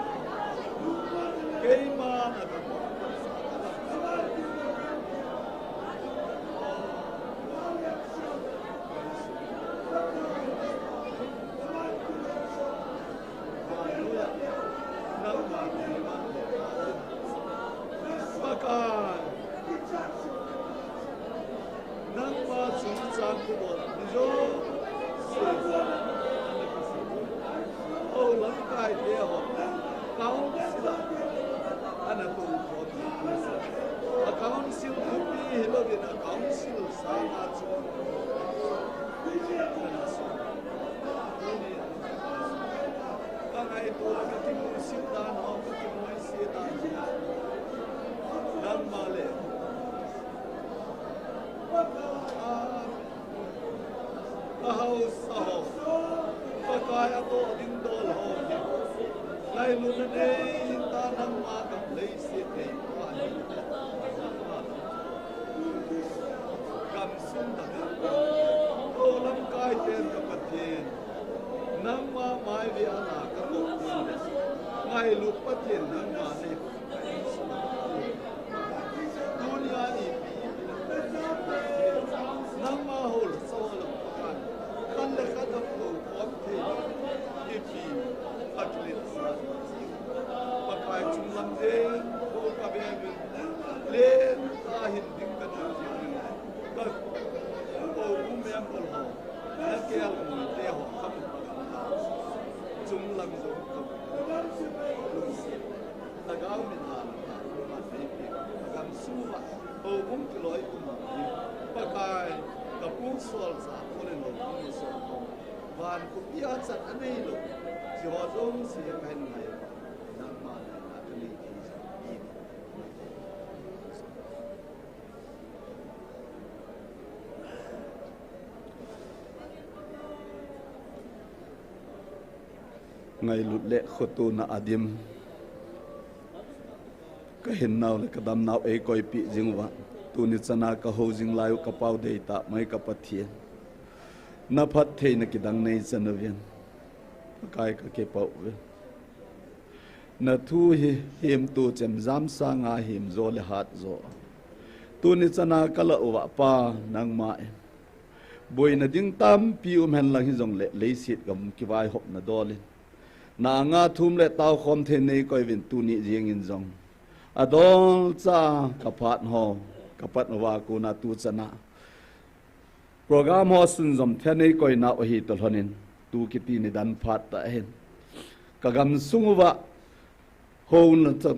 Keima na ka. Pakai. Nangma chungchang kibol ni jouse. Hou lamkai te ho. Council. Ana tou khom. A council thupi hilouvin a council sanga chu. Ka ngaito, ka kimusit dan ho, ka kimusit dan ho. Nangma le. Ka haosa ho. Pakai atoh ding dol ho. Ngailutna nei ta nangma gam leiset nei pa hi. Gamsung tah. Hou lamkai ten ka Pathen. Nangma mai ve a na ka kop tin. Ngailut Pathen nangma nei. Tunia ipi. Nangma hou la sa ho la Pakai. Khat le khat a hou khom thei. Ipi. Khat le sa. Pakai chunglam te. Hou ka ve ve. Len ta hin ding ka na ding. Ka. Hou um em bol ho. Na ke al mu te ho. Kham. Chunglam jong kham. Lungset. Lhagao min a, a gamsung uva, houbung kiloi um a, Pakai, ka pu Solchah, Paul in houbung in Solchah, van khopi a chan anei lou, hiho jouse kahin ngai, nangma naina kanei thei jeh in. Ngailut le khotona a dim. Ka hinnau le ka damnau eikoipeh jing uva. Tuni chana ka hou jing lai u ka pau deitah mai ka Pathen. Na phattheina kidang nei chan uvin. Pakai ka kipah uve. Na thu hi hemtu chemjam sanga hemjo le hatjo. Tuni chana ka lah uva Pa nangma in. Boina ding tampi um hen lang hijongle leiset gam kivaihopna dol in. Na anga thum le taokhom thei nei koi uvin tuni jeng in jong. Adolcha ka phat ho, ka pat uva kona tu chana. Program ho sunjom thei nei koi nau ahi toh lhonin, tu kiti nidan phat tah hin. Ka gamsung uva, hou na cha-,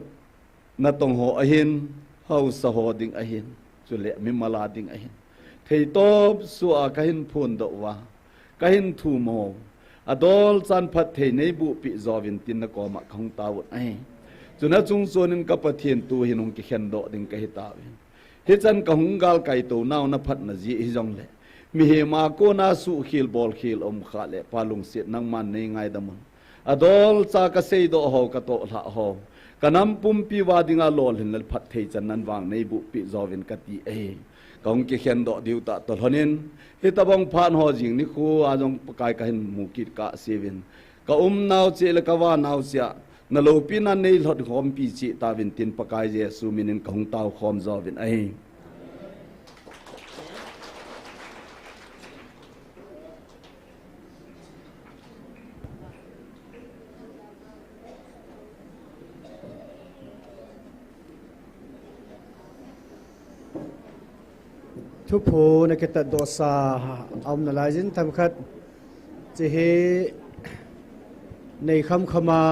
natong ho ahin, haosa ho ding ahin, chule mimal a ding ahin. Theitop sua kahin phondoh uva, kahin thum ho. Adolchan phatthei nei bohpeh jouvin tin nakoma kahung taovin ahi. Chuna chung chonin ka Pathen tu hin hung kikhendoh ding kahi tauvin. Hichan kahung galkai tou nau na phatna jeh hijongle. Mihem a kona suhkhel bolkhel um kha le Pa lungset nangman nei ngaidam un. Adolcha ka seidoh ho, ka tohlhah ho. Ka nam pumpi uva dinga lolhin le phatthei chan nan vang nei bohpeh jouvin kati ahi. Kahung kikhen doh diu tah toh lhonin, hitabang phat ho jing nikho a jong Pakai kahin mu kit kahseuvin, ka umnau cheh le ka vanau cheh a, na loupina nei lhon khompi cheh tauvin tin Pakai Jesu minin kahung tao khom jouvin ahi. Thuphon akitat doh sa a um nalai jin themkhat. Hiche hi nei khamkham a